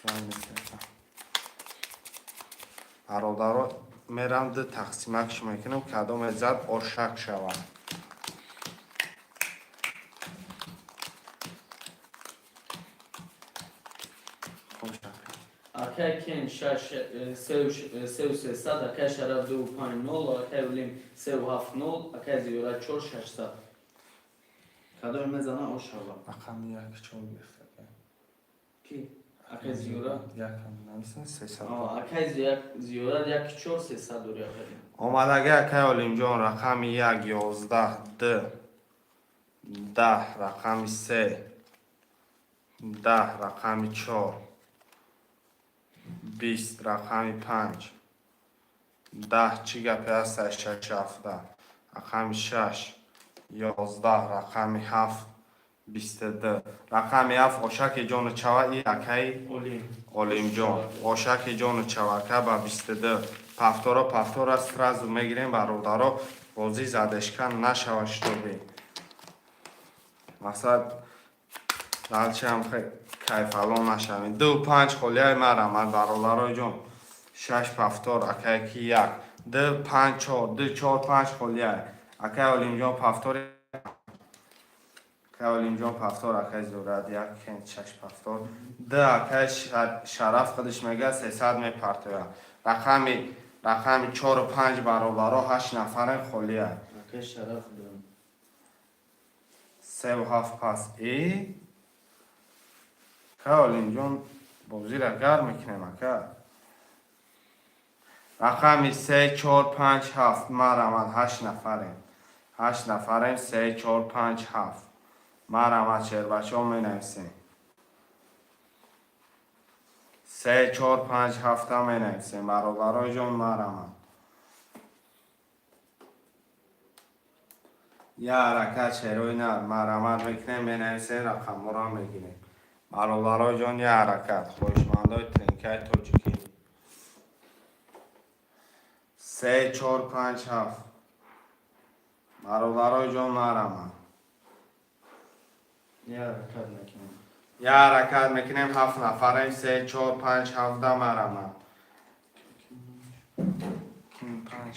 Гап. Бародаро, мерам, ду тақсимакш мекунам, кадоме зад, ошак шавад. Хош. Акай Кен шаш сеу сесад, акай Шараф 2 5 0, акай Олим 3 7 0, акай Зиёра 4 600. Кадоме мезана, ошава. Рақами як чор гирифта. Ки? Акай Зиёра? Якам нависан 300. Акай Зиёра 1 4 300 дори, акай. Омадаги, акай Олимҷон, рақами як, 11, д, 10, рақами се, 10, рақами чор, 20, рақами панҷ, 10, чӣ гапе ҳаста, шаш, ҳафта, рақами шаш, 11, рақами ҳафт, 22, рақами ҳафт, ошаки ҷону чава и акаи Олим. Олимҷон, ошаки ҷону чавака ба 22. Повторо, повтора сразу мегирем, бародаро, бозӣ задержка нашава, чтобы мақсад дальшеам кайфалон нашавем. Ду, панҷ холияи марамад, бародарои ҷон, шаш повтор, акае ки як, ду, панҷ, чор, ду, чор, панҷ холияй, акай Олимҷон, повтор, акай Олимҷон, повтор, акай Зурат як, шаш повтор, д, акай Шараф худаш мега, 300 мепартояд, рақами чору панҷ, бародаро, ҳашт нафарем, холияй. Акай Шараф ду. Севу ҳафт пас и ака Олимҷон, бозира гарм мекунем, ака. Рақами се, чор, панҷ, ҳафт, марамад, ҳашт нафарем, ҳашт нафарем, се, чор, панҷ, ҳафт, марамад, шербачаҳо, менависем, се, чор, панҷ, ҳафта менависем, бародарои ҷон, марамад. Я ҳаракат, шерои нар, марамат мекунем, менависем, рақамҳоро мегирем, бародарои ҷон, я ҳаракат, хоҳишмандои тринкаи тоҷикӣ, се, чор, панҷ, ҳафт, бародарои ҷон, марамат. Я ҳаракат мекунем. Я ҳаракат мекунем, ҳафт нафарем, се, чор, панҷ, ҳафта, марамат. Панҷ.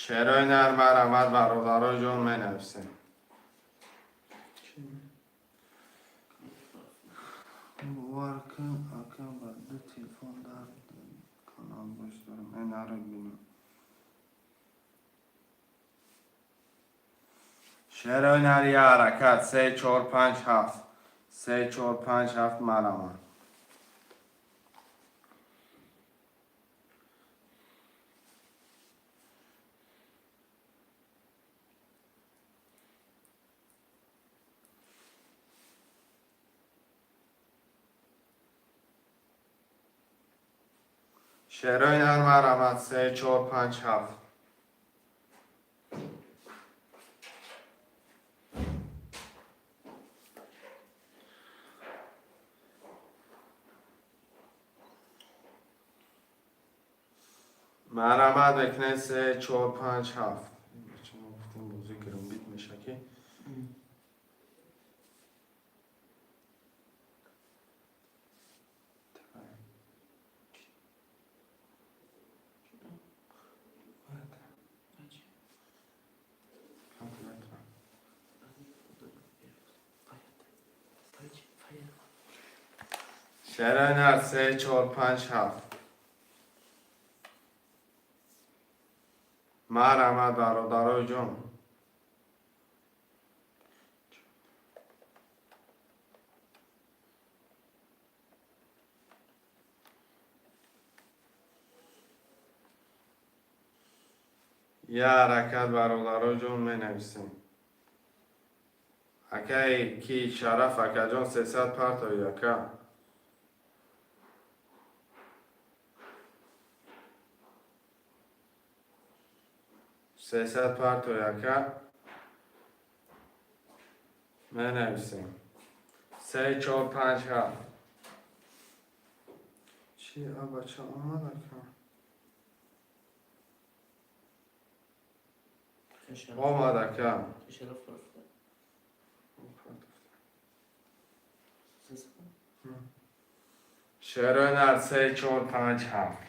Шерои нар, марамат, бародарои ҷон, менависем. Бовар кун, ака, ба ду телефон дар канал гӯш дорам, энаро бинам. Шерои нар, я ҳаракат, се, чор, панҷ, ҳафт, се, чор, панҷ, ҳафт, марамат. Шерои нар, марамат, се, чор, панҷ, ҳафт. Марамат мекунед, се, чор, панҷ, ҳафт. Гуфтем, бозӣ гирумбит меша ки. Шерои нар, се, чор, панҷ, ҳафт. Марҳамат, бародарои ҷон. Я ҳаракат, бародаро ҷон, менависем. Акаи ки Шараф акаҷон, 300 партои, ака. 300 партои, ака, менависем. Се, чор, панҷ, ҳафт. Чи, абача омад, ака? Омад, ака. Шараф рафта. 300. Шерои нар, се, чор, панҷ, ҳафт.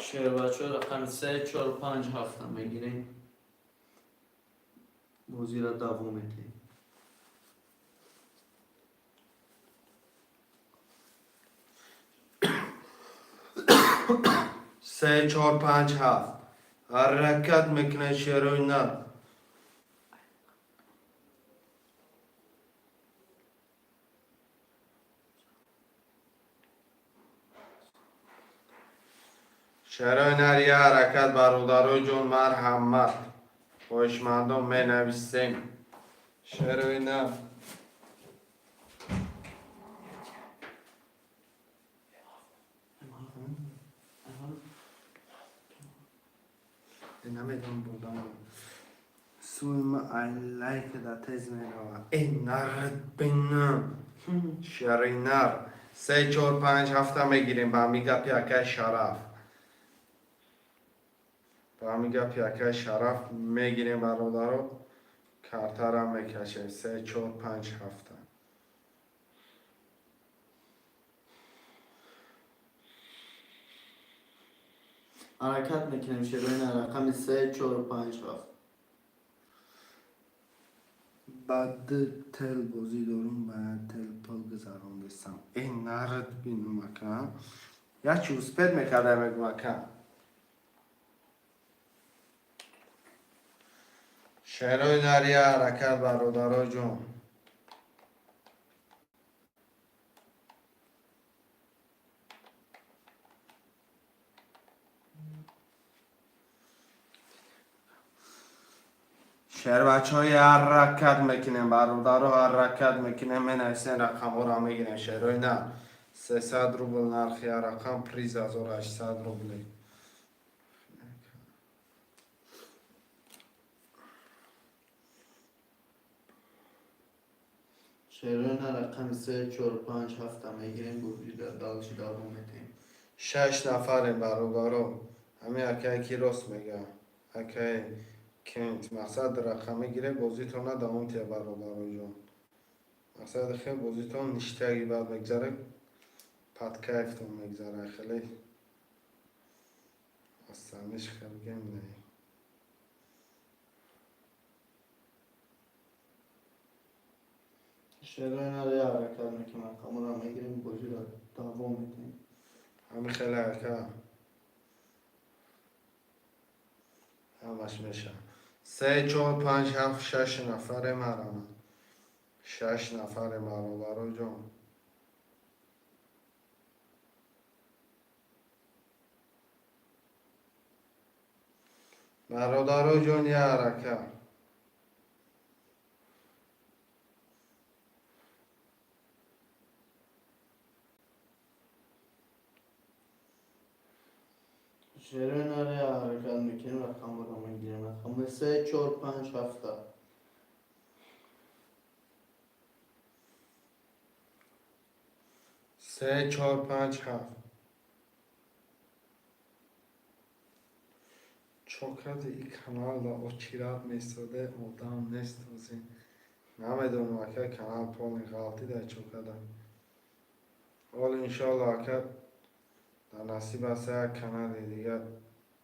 Шербачо, рақами се, чор, панҷ, ҳафта мегирем. Бозиро давом медиҳем. Се, чор, панҷ, ҳафт, ҳаракат мекунад шерои нар. Шерои нар, я ҳаракат, бародарои ҷон, марҳамат, хоҳишмандон, менависем. Шерои нар. Намедонам, бурдам сума ай лайк да тез мерава. Э, нарад бинам. Шерои нар, се, чор, панҷ, ҳафта мегирем. Ба ҳами гапи акаи Шараф, ба ҳами гапи акаи Шараф мегирем, бародаро, картара мекашем. Се, чор, панҷ, ҳафта. Ҳаракат мекунем, шерои нар, рақами се, чор, панҷ, ҳафт. Ба ду тел бозӣ дорум, ба як тел пул гузарондесам. Э, нарад бинум, ака. Як чи успеть мекардам, мегум, ака. Шерои нар, я ҳаракат, бародаро ҷон. Шербачҳои, ҳаракат мекунем, бародаро, ҳаракат мекунем, менависем, рақамҳоро мегирем. Шерои нар, 300 рубл нархи рақам, приз 1800 рубли. Шерои нар, рақами се, чор, панҷ, ҳафта мегирем, бозиро дальше давом медиҳем. Шаш нафарем, бародаро. Ҳамин акае ки рост мега, акае кент, мақсад рақам мегире, бозитона давом тия, бародароҷон. Мақсади хел бозитон ништяки баъд мегзаре, под кайфтон мегзара, хеле астаниш хел гем не. Шерои нар, я ҳаракат мекунем, рақамҳоро мегирем, бозиро давом медиҳем. Ҳамин хеле, ака, ҳамаш мешавад. Се, чор, панҷ, ҳафт, шаш нафаре, марҳамат. Шаш нафаре, бародароҷон. Бародароҷон, я ҳаракат. Шерои нар, я ҳаракат мекунем, рақамҳоро мегирем, рақами се, чор, панҷ, ҳафта. Се, чор, панҷ, ҳафт. Чокади и каналда очират месоде, одам нест. Ози намедонам, ака, канал полный ғалтида чокада. Ҳол, иншоалло, ака, дар насиб аст, як канали дигар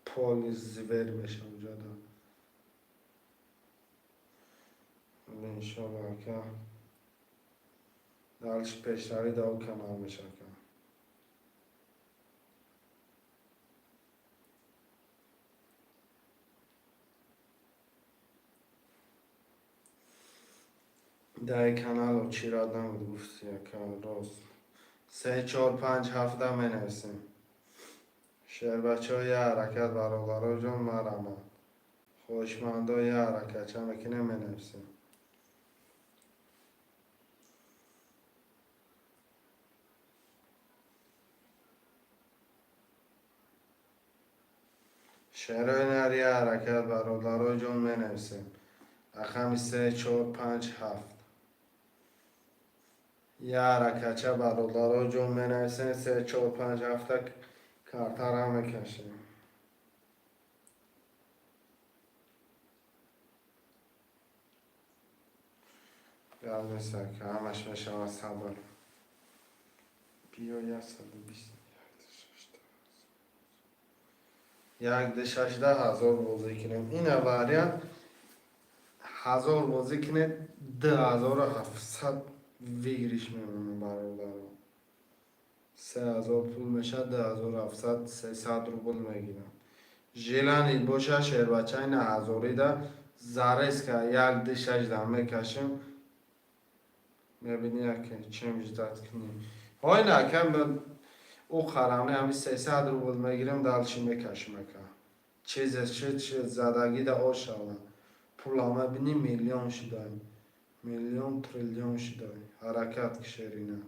поли зверь меша уҷада. Иншоалло, ака, дальше пешравӣ дар он канал меша, ака. Дар каналу чӣ рад набуд, гуфти, ака, рост. Се, чор, панҷ, ҳафта менависем. Шербачаҳо, я ҳаракат, бародаро ҷон, марамад. Хоҳишмандо, я ҳаракатча мекунем, менависем. Шерои нар, я ҳаракат, бародаро ҷон, менависем. Рақами се, чор, панҷ, ҳафт. Я ҳаракатча, бародаро ҷон, менависем. Се, чор, панҷ, ҳафта картара мекашем. Гап нест, ака, ҳамаш мешавад, сабр. Биё, 120. 1 ду шашда ҳазор бозӣ кунем. Ина вариант, 1000 бозӣ кунед, 2700 выигрыш мемонад, бародаро. 3000 пул мешавад, 2700, 300 рубл мегирам. Желание боша, шербача, ина ҳазорида зарезка 1 ду шашда мекашем. Мебини, яке чем ждать кунем. Ҳойна, ака, ӯ қарамне ҳами 300 рубл мегирем, дальше мекашем, ака. Чизе шуд, шуд, задагида ошава. Пула мебинӣ, миллион шудай. Миллион, триллион шудай. Ҳаракат ки, шерина.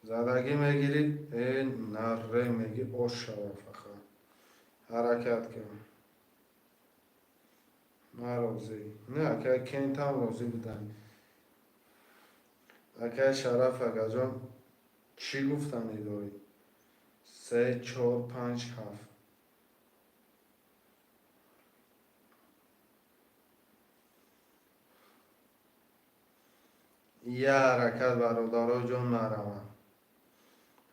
Задагӣ мегирӣ, э наре меги, ошава фақат. Ҳаракат кун. Ман розӣ. Не, ака, кентам розӣ будан. Акай Шараф, акаҷон, чӣ гуфтанӣ дорӣ? Се, чор, панҷ, ҳафт. Я ҳаракат, бародаро ҷон, маравам.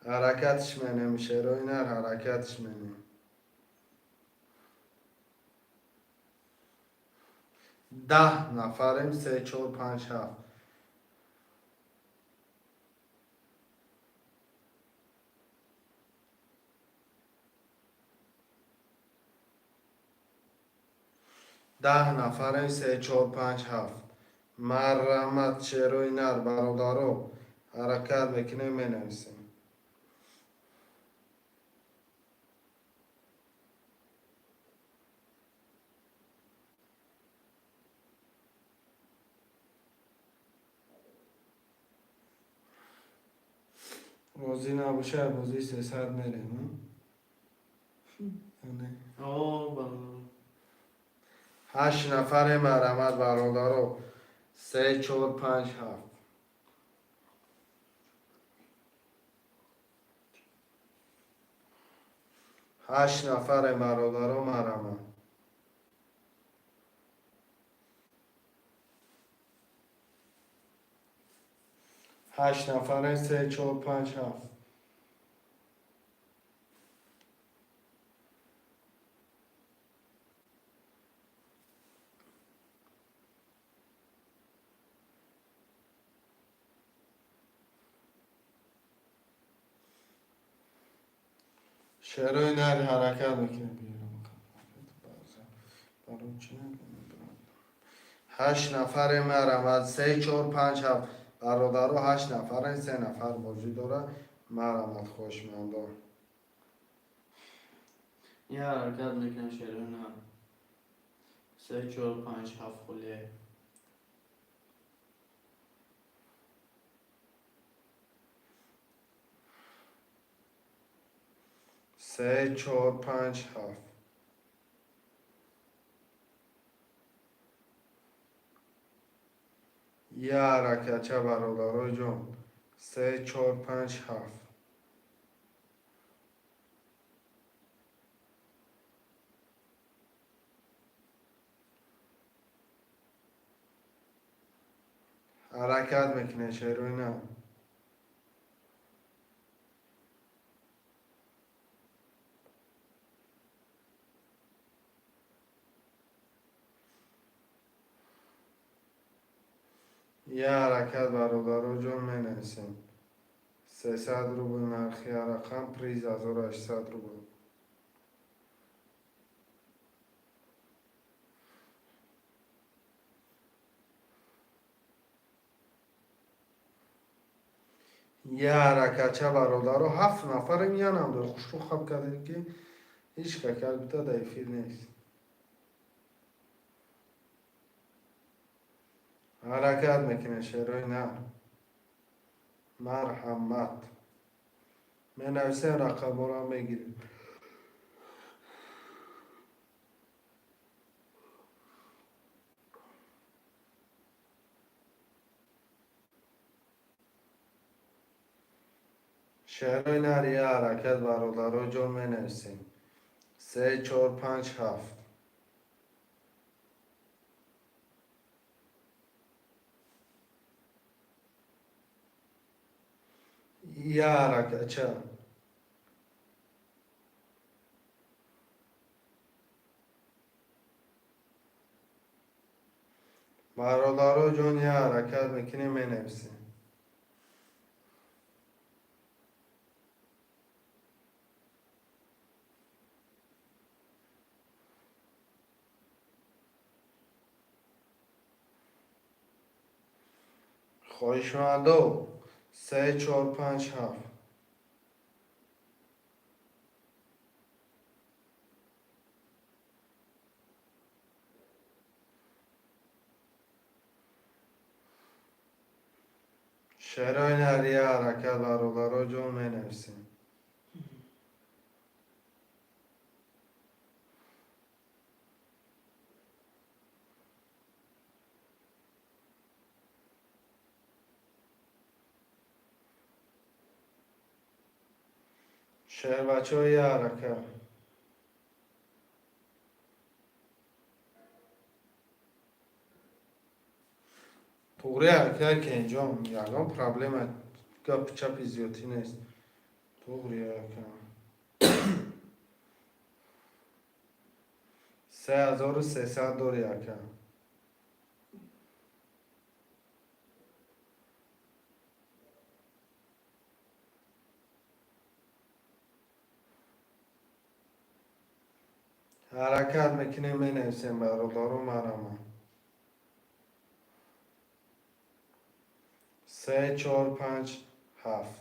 Ҳаракатш менем, шерои нар, ҳаракатш менем. 10 нафарем, се, чор, панҷ, ҳафт. 10 нафарем, се, чор, панҷ, ҳафт. Марҳамат, шерои нар, бародаро, ҳаракат мекунем, менависем. Розӣ набошад, бозии 300 мерем. О, бародар. Ҳашт нафаре, марҳамат, бародаро. Се, чор, панҷ, ҳафт. Ҳашт нафаре, бародаро, марҳамат. Ҳашт нафаре, се, чор, панҷ, ҳафт. Шерои нар, ҳаракат мекунем. Барои чӣ намекунем? Ҳашт нафаре, марҳамат, се, чор, панҷ, ҳафт. Бародаро, ҳашт нафарен, се нафар бозӣ дорад. Марҳамат, хоҳишмандон. Я ҳаракат мекунам, шерои нар. Се, чор, панҷ, ҳафт холие. Се, чор, панҷ, ҳафт. Я ҳаракатча, бародаро ҷон. Се, чор, панҷ, ҳафт. Ҳаракат мекунед, шерои нар. Я ҳаракат, бародаро ҷон, менависем. 300 рубл нархи рақам, приз 1800 рубл. Я ҳаракатча, бародаро, ҳафт нафарем, янам дор хушрӯ хаб кардем, ки ҳеҷ какак бута дар эфир нест. Ҳаракат мекунем, шерои нар, марҳамат, менависем, рақамҳоро мегирем. Шерои нар, я ҳаракат, бародаро ҷон, менависем. Се, чор, панҷ, ҳафт. Я ҳаракатча. Бародаро ҷон, я ҳаракат мекунем, менависем. Хоҳишмандо, се, чор, панҷ, ҳафт. Шерои нар, я ҳаракат, бародаро ҷон, менависем. Шербачаҳо, я ҳаракат. Туғри, ака Кенҷон, ягон проблема, гапи чапи зиёдтӣ нест. Туғри, ака. 3300 дори, ака. Ҳаракат мекунем, менависем, бародару, марама. Се, чор, панҷ, ҳафт.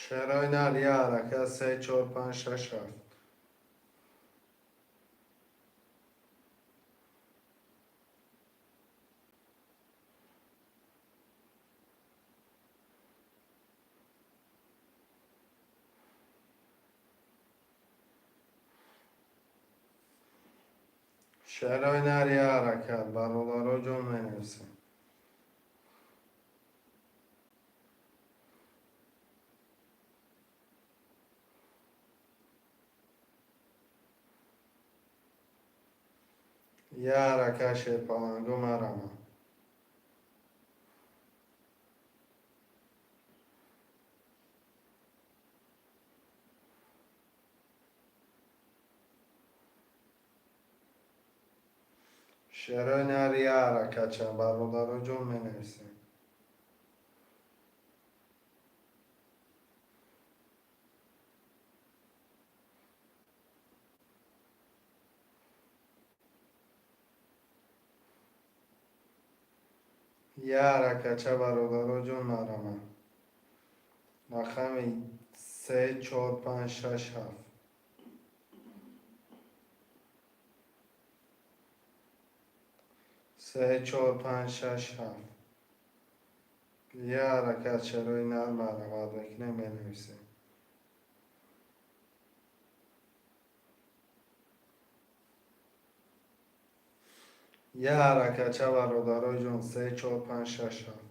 Шерои нар, я ҳаракат. Се, чор, панҷ, шаш, ҳафт. Шерои нар, я ҳаракат, бародаро ҷон, менависем. Я ҳаракат, шерпалангу, марама. Шерои нар, я ҳаракатча, бародаро ҷон, менависем. Я ҳаракатча, бародаро ҷон, марама. Рақами се, чор, панҷ, шаш, ҳафт. Се, чор, панҷ, шаш, ҳафт. Я ҳаракат, шерои нар, марҳамат мекунем, менависем. Я ҳаракатча, бародарои ҷон, се, чор, панҷ, шаш, ҳафт.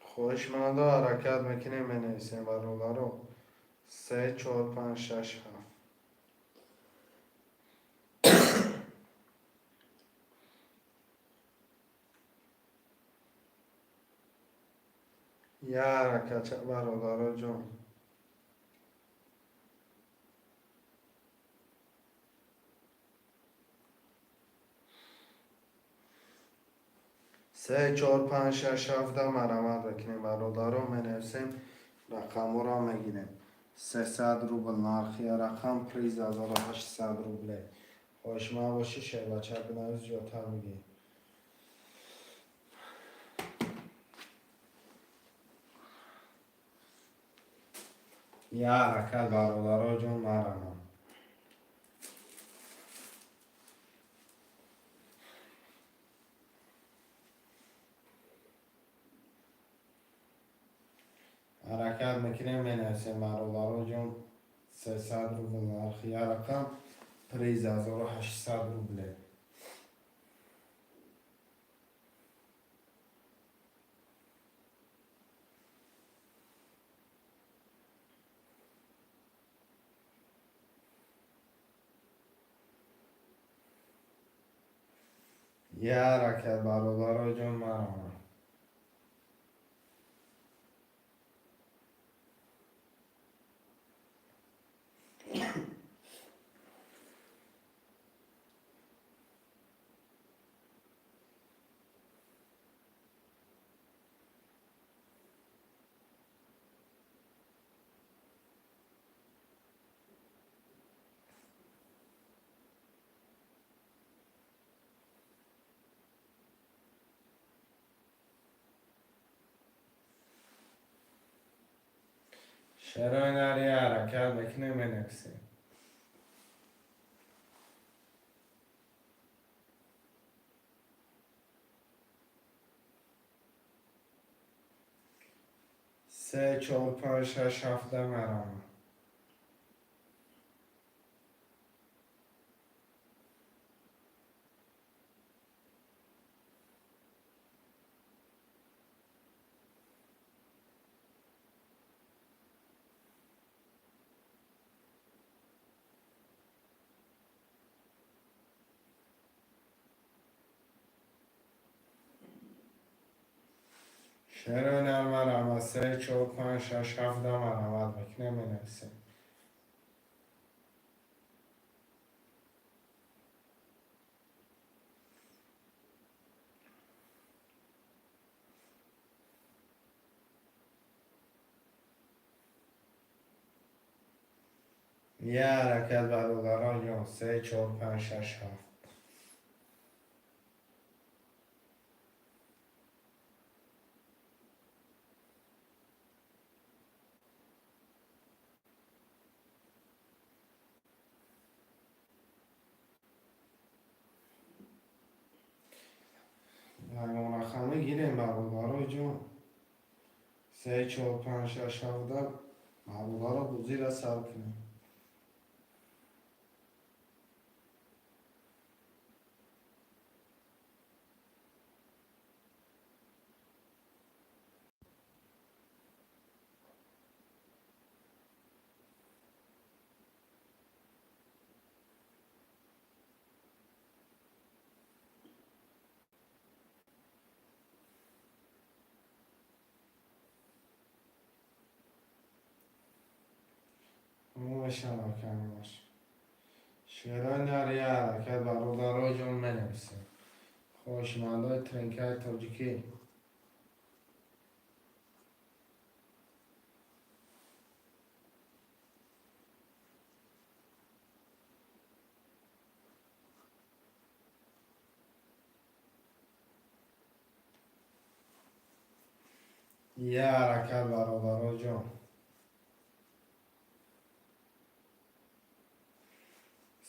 Хоҳишмандо, ҳаракат мекунем, менависем, бародаро: се, чор, панҷ, шаш, ҳафт. Я ҳаракатча, бародаро ҷон. Се, чор, панҷ, шаш, ҳафта марамат мекунем, бародаро, менависем, рақамҳоро мегирем. 300 рубл нархи рақам, приз 1800 рубле. Хоҳишманд бошӣ, шербача бинавис, зиёдтар бигир. Я ҳаракат, бародаро ҷон, марамам. Ҳаракат мекунем, менависем, бародаро ҷон: 300 рубл нархи я рақам, приз 1800 рубле. Я ҳаракат, бародаро ҷон, марамам. Шерои нари, ҳаракат мекунем, менависем. Се, чор, панҷ, шаш, ҳафта марамам. Шерои нар, марама. Се, чор, панҷ, шаш, ҳафта марамат мекунем, менависем. Я ҳаракат, бародарон ҷон: се, чор, панҷ, шаш, ҳафт. Ягон гирем, бародарои ҷон: се, чор, панҷ, шаш, ҳафта. Бародаро, бозира сар кунем. Мешавакамаш. Шерои нари, ҳаракат, бародарои ҷон, менависем. Хоҳишмандои тринкаи тоҷикӣ. Я ҳаракат, бародарои ҷон.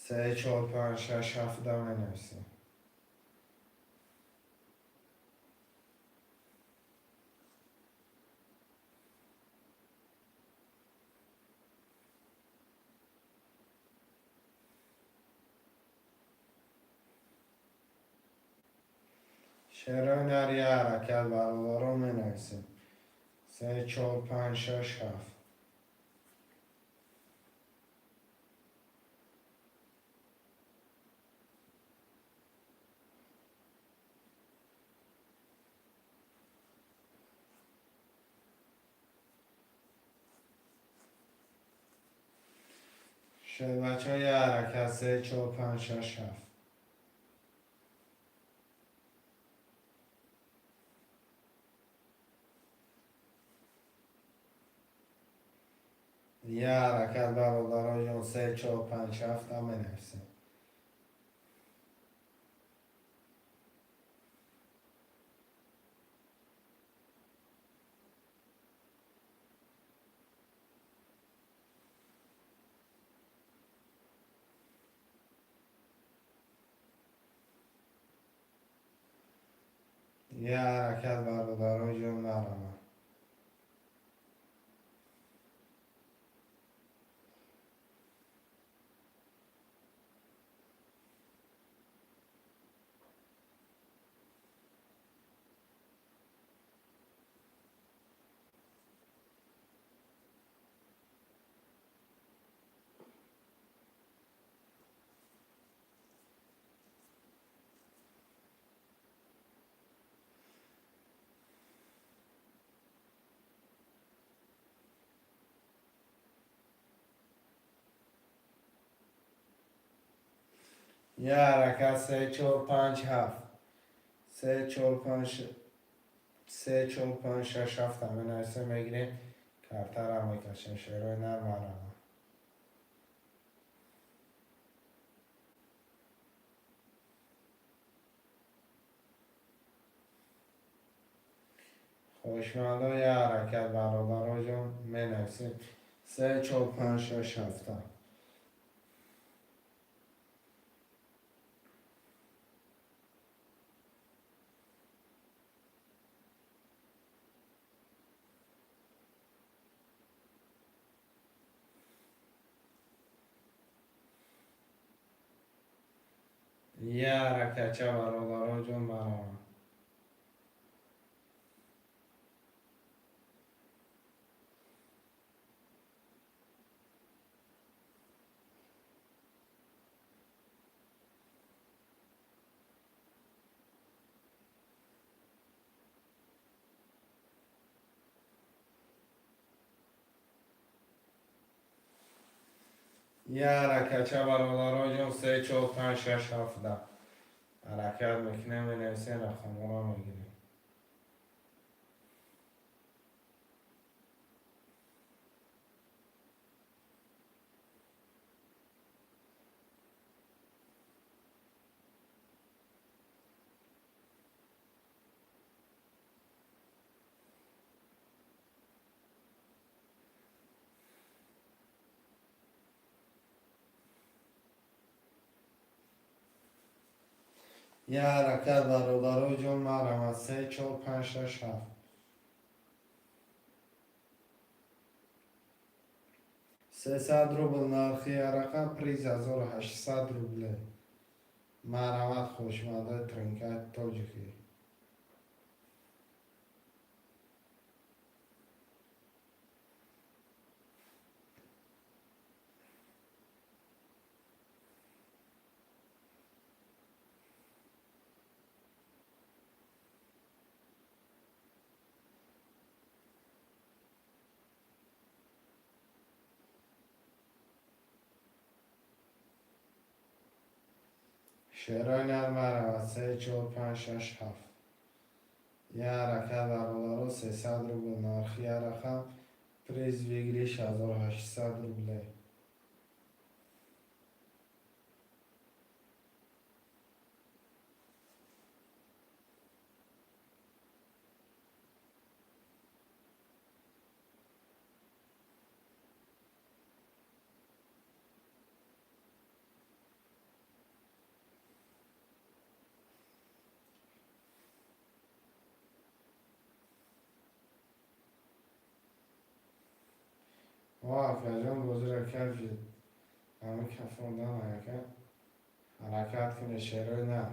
Се, чор, панҷ, шаш, ҳафта менависем. Шерои нар, я ҳаракат, бародарон, менависем. Се, чор, панҷ, шаш, ҳафт. Шед, бачаҳо, я ҳаракат. Се, чор, панҷ, шаш, ҳафт. Я ҳаракат, бародароҷон. Се, чор, панҷ, ҳафта менависем. Я ҳаракат, бародароҷон, марама. Я ҳаракат. Се, чор, панҷ, ҳафт. Се, чор, панҷ, се, чор, панҷ, шаш, ҳафта менависем, мегирем, картара мекашем. Шерои нар, марама. Хоҳишмандо, я ҳаракат, бародароҷон, менависем. Се, чор, панҷ, шаш, ҳафта. Я ҳаракатча, бародароҷон, марама. Я ҳаракатча, бародароҷон. Се, чор, панҷ, шаш, ҳафта ҳаракат мекунем, менависем, рақамҳоро мегирем. Я ҳаракат, бародароҷон, марама. Се, чор, панҷ, шаш, ҳафт. 300 рубл нархи ҳаракат, приз 1800 рубле. Марҳамат, хоҳишмандои тринкаи тоҷикӣ. Шерои нар, марҳамат. Се, чор, панҷ, шаш, ҳафт. Я ҳаракат, бародаро. 300 рубл нархи ҳаракат, приз выигрыш 1800 рубле. Акаҷон, бозиро кафид. Ҳама кафондан ака. Ҳаракат кунед, шерои нар.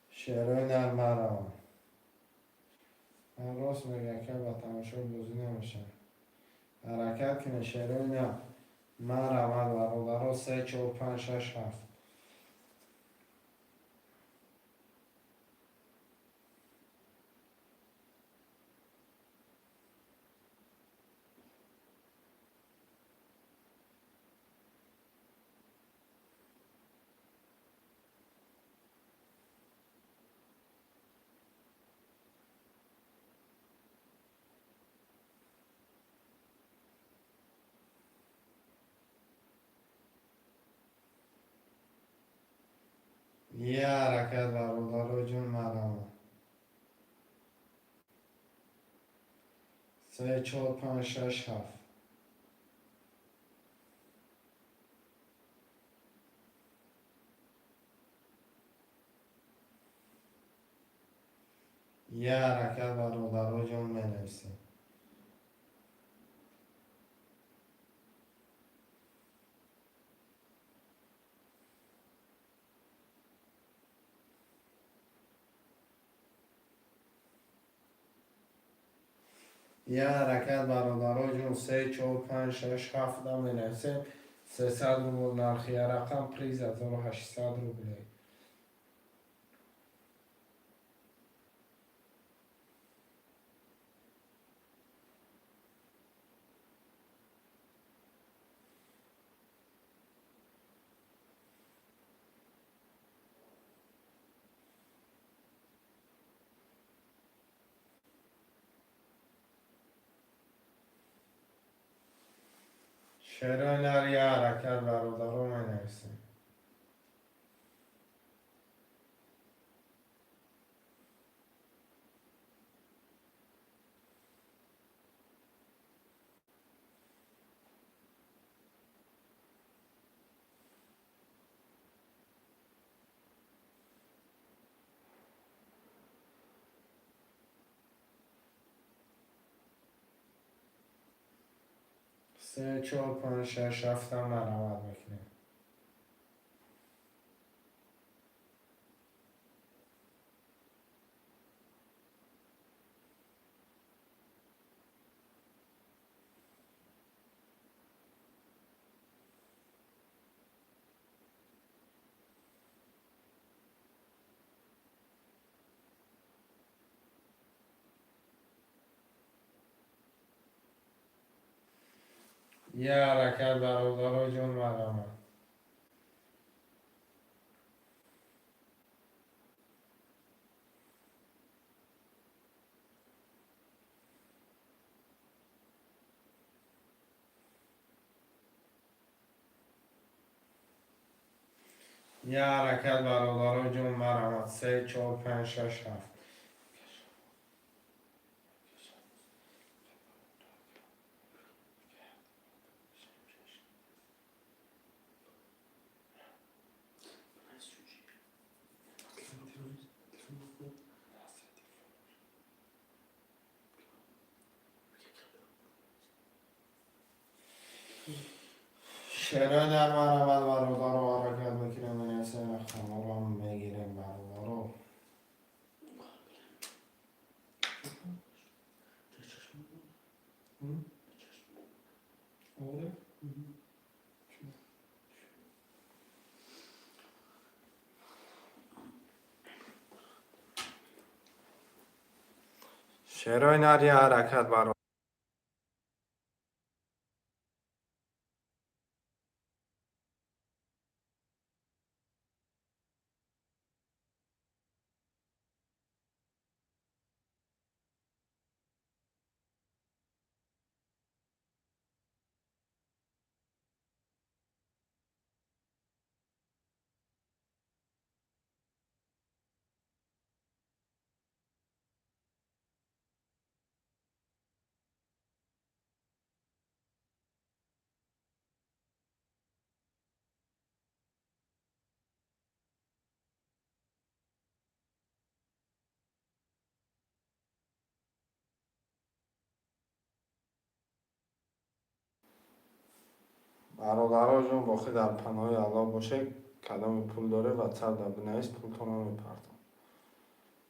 Шерои нар маравам. Ман рост мегӯям, ка ба тамошои бозӣ намешавам. Ҳаракат кунед, шерои нар. Маравад, бародаро, 3, 4, 5, 6, 7. Е ҳаракат, бародаро ҷон, маравад. 3, 4, 5, 6, 7. Е ҳаракат, бародаро ҷон, менависем. Е ҳаракат, бародаро ҷон, 3, 4, 5, 6, 7 менависем. 300 рубл нархи як рақам, приз 1800 рублей. Шерои нар, е ҳаракат, бародаро, менависем. 3, 4, 5, 6, 7 маравад мекунем. Е ҳаракат, бародаро ҷон, маравад. Е ҳаракат, бародаро ҷон, маравад. 3, 4, 5, 6, 7. Шерои нар маравад, бародаро, ҳаракат мекунем, менависем, рақамҳоро мегирем, бародаро. Шерои нар, е ҳаракат, бародаро. Бародароҷон, боқӣ дар паноҳи Аллоҳ бошед. Кадоме пул доре, ватсап да бинавис, пултонро мепартом.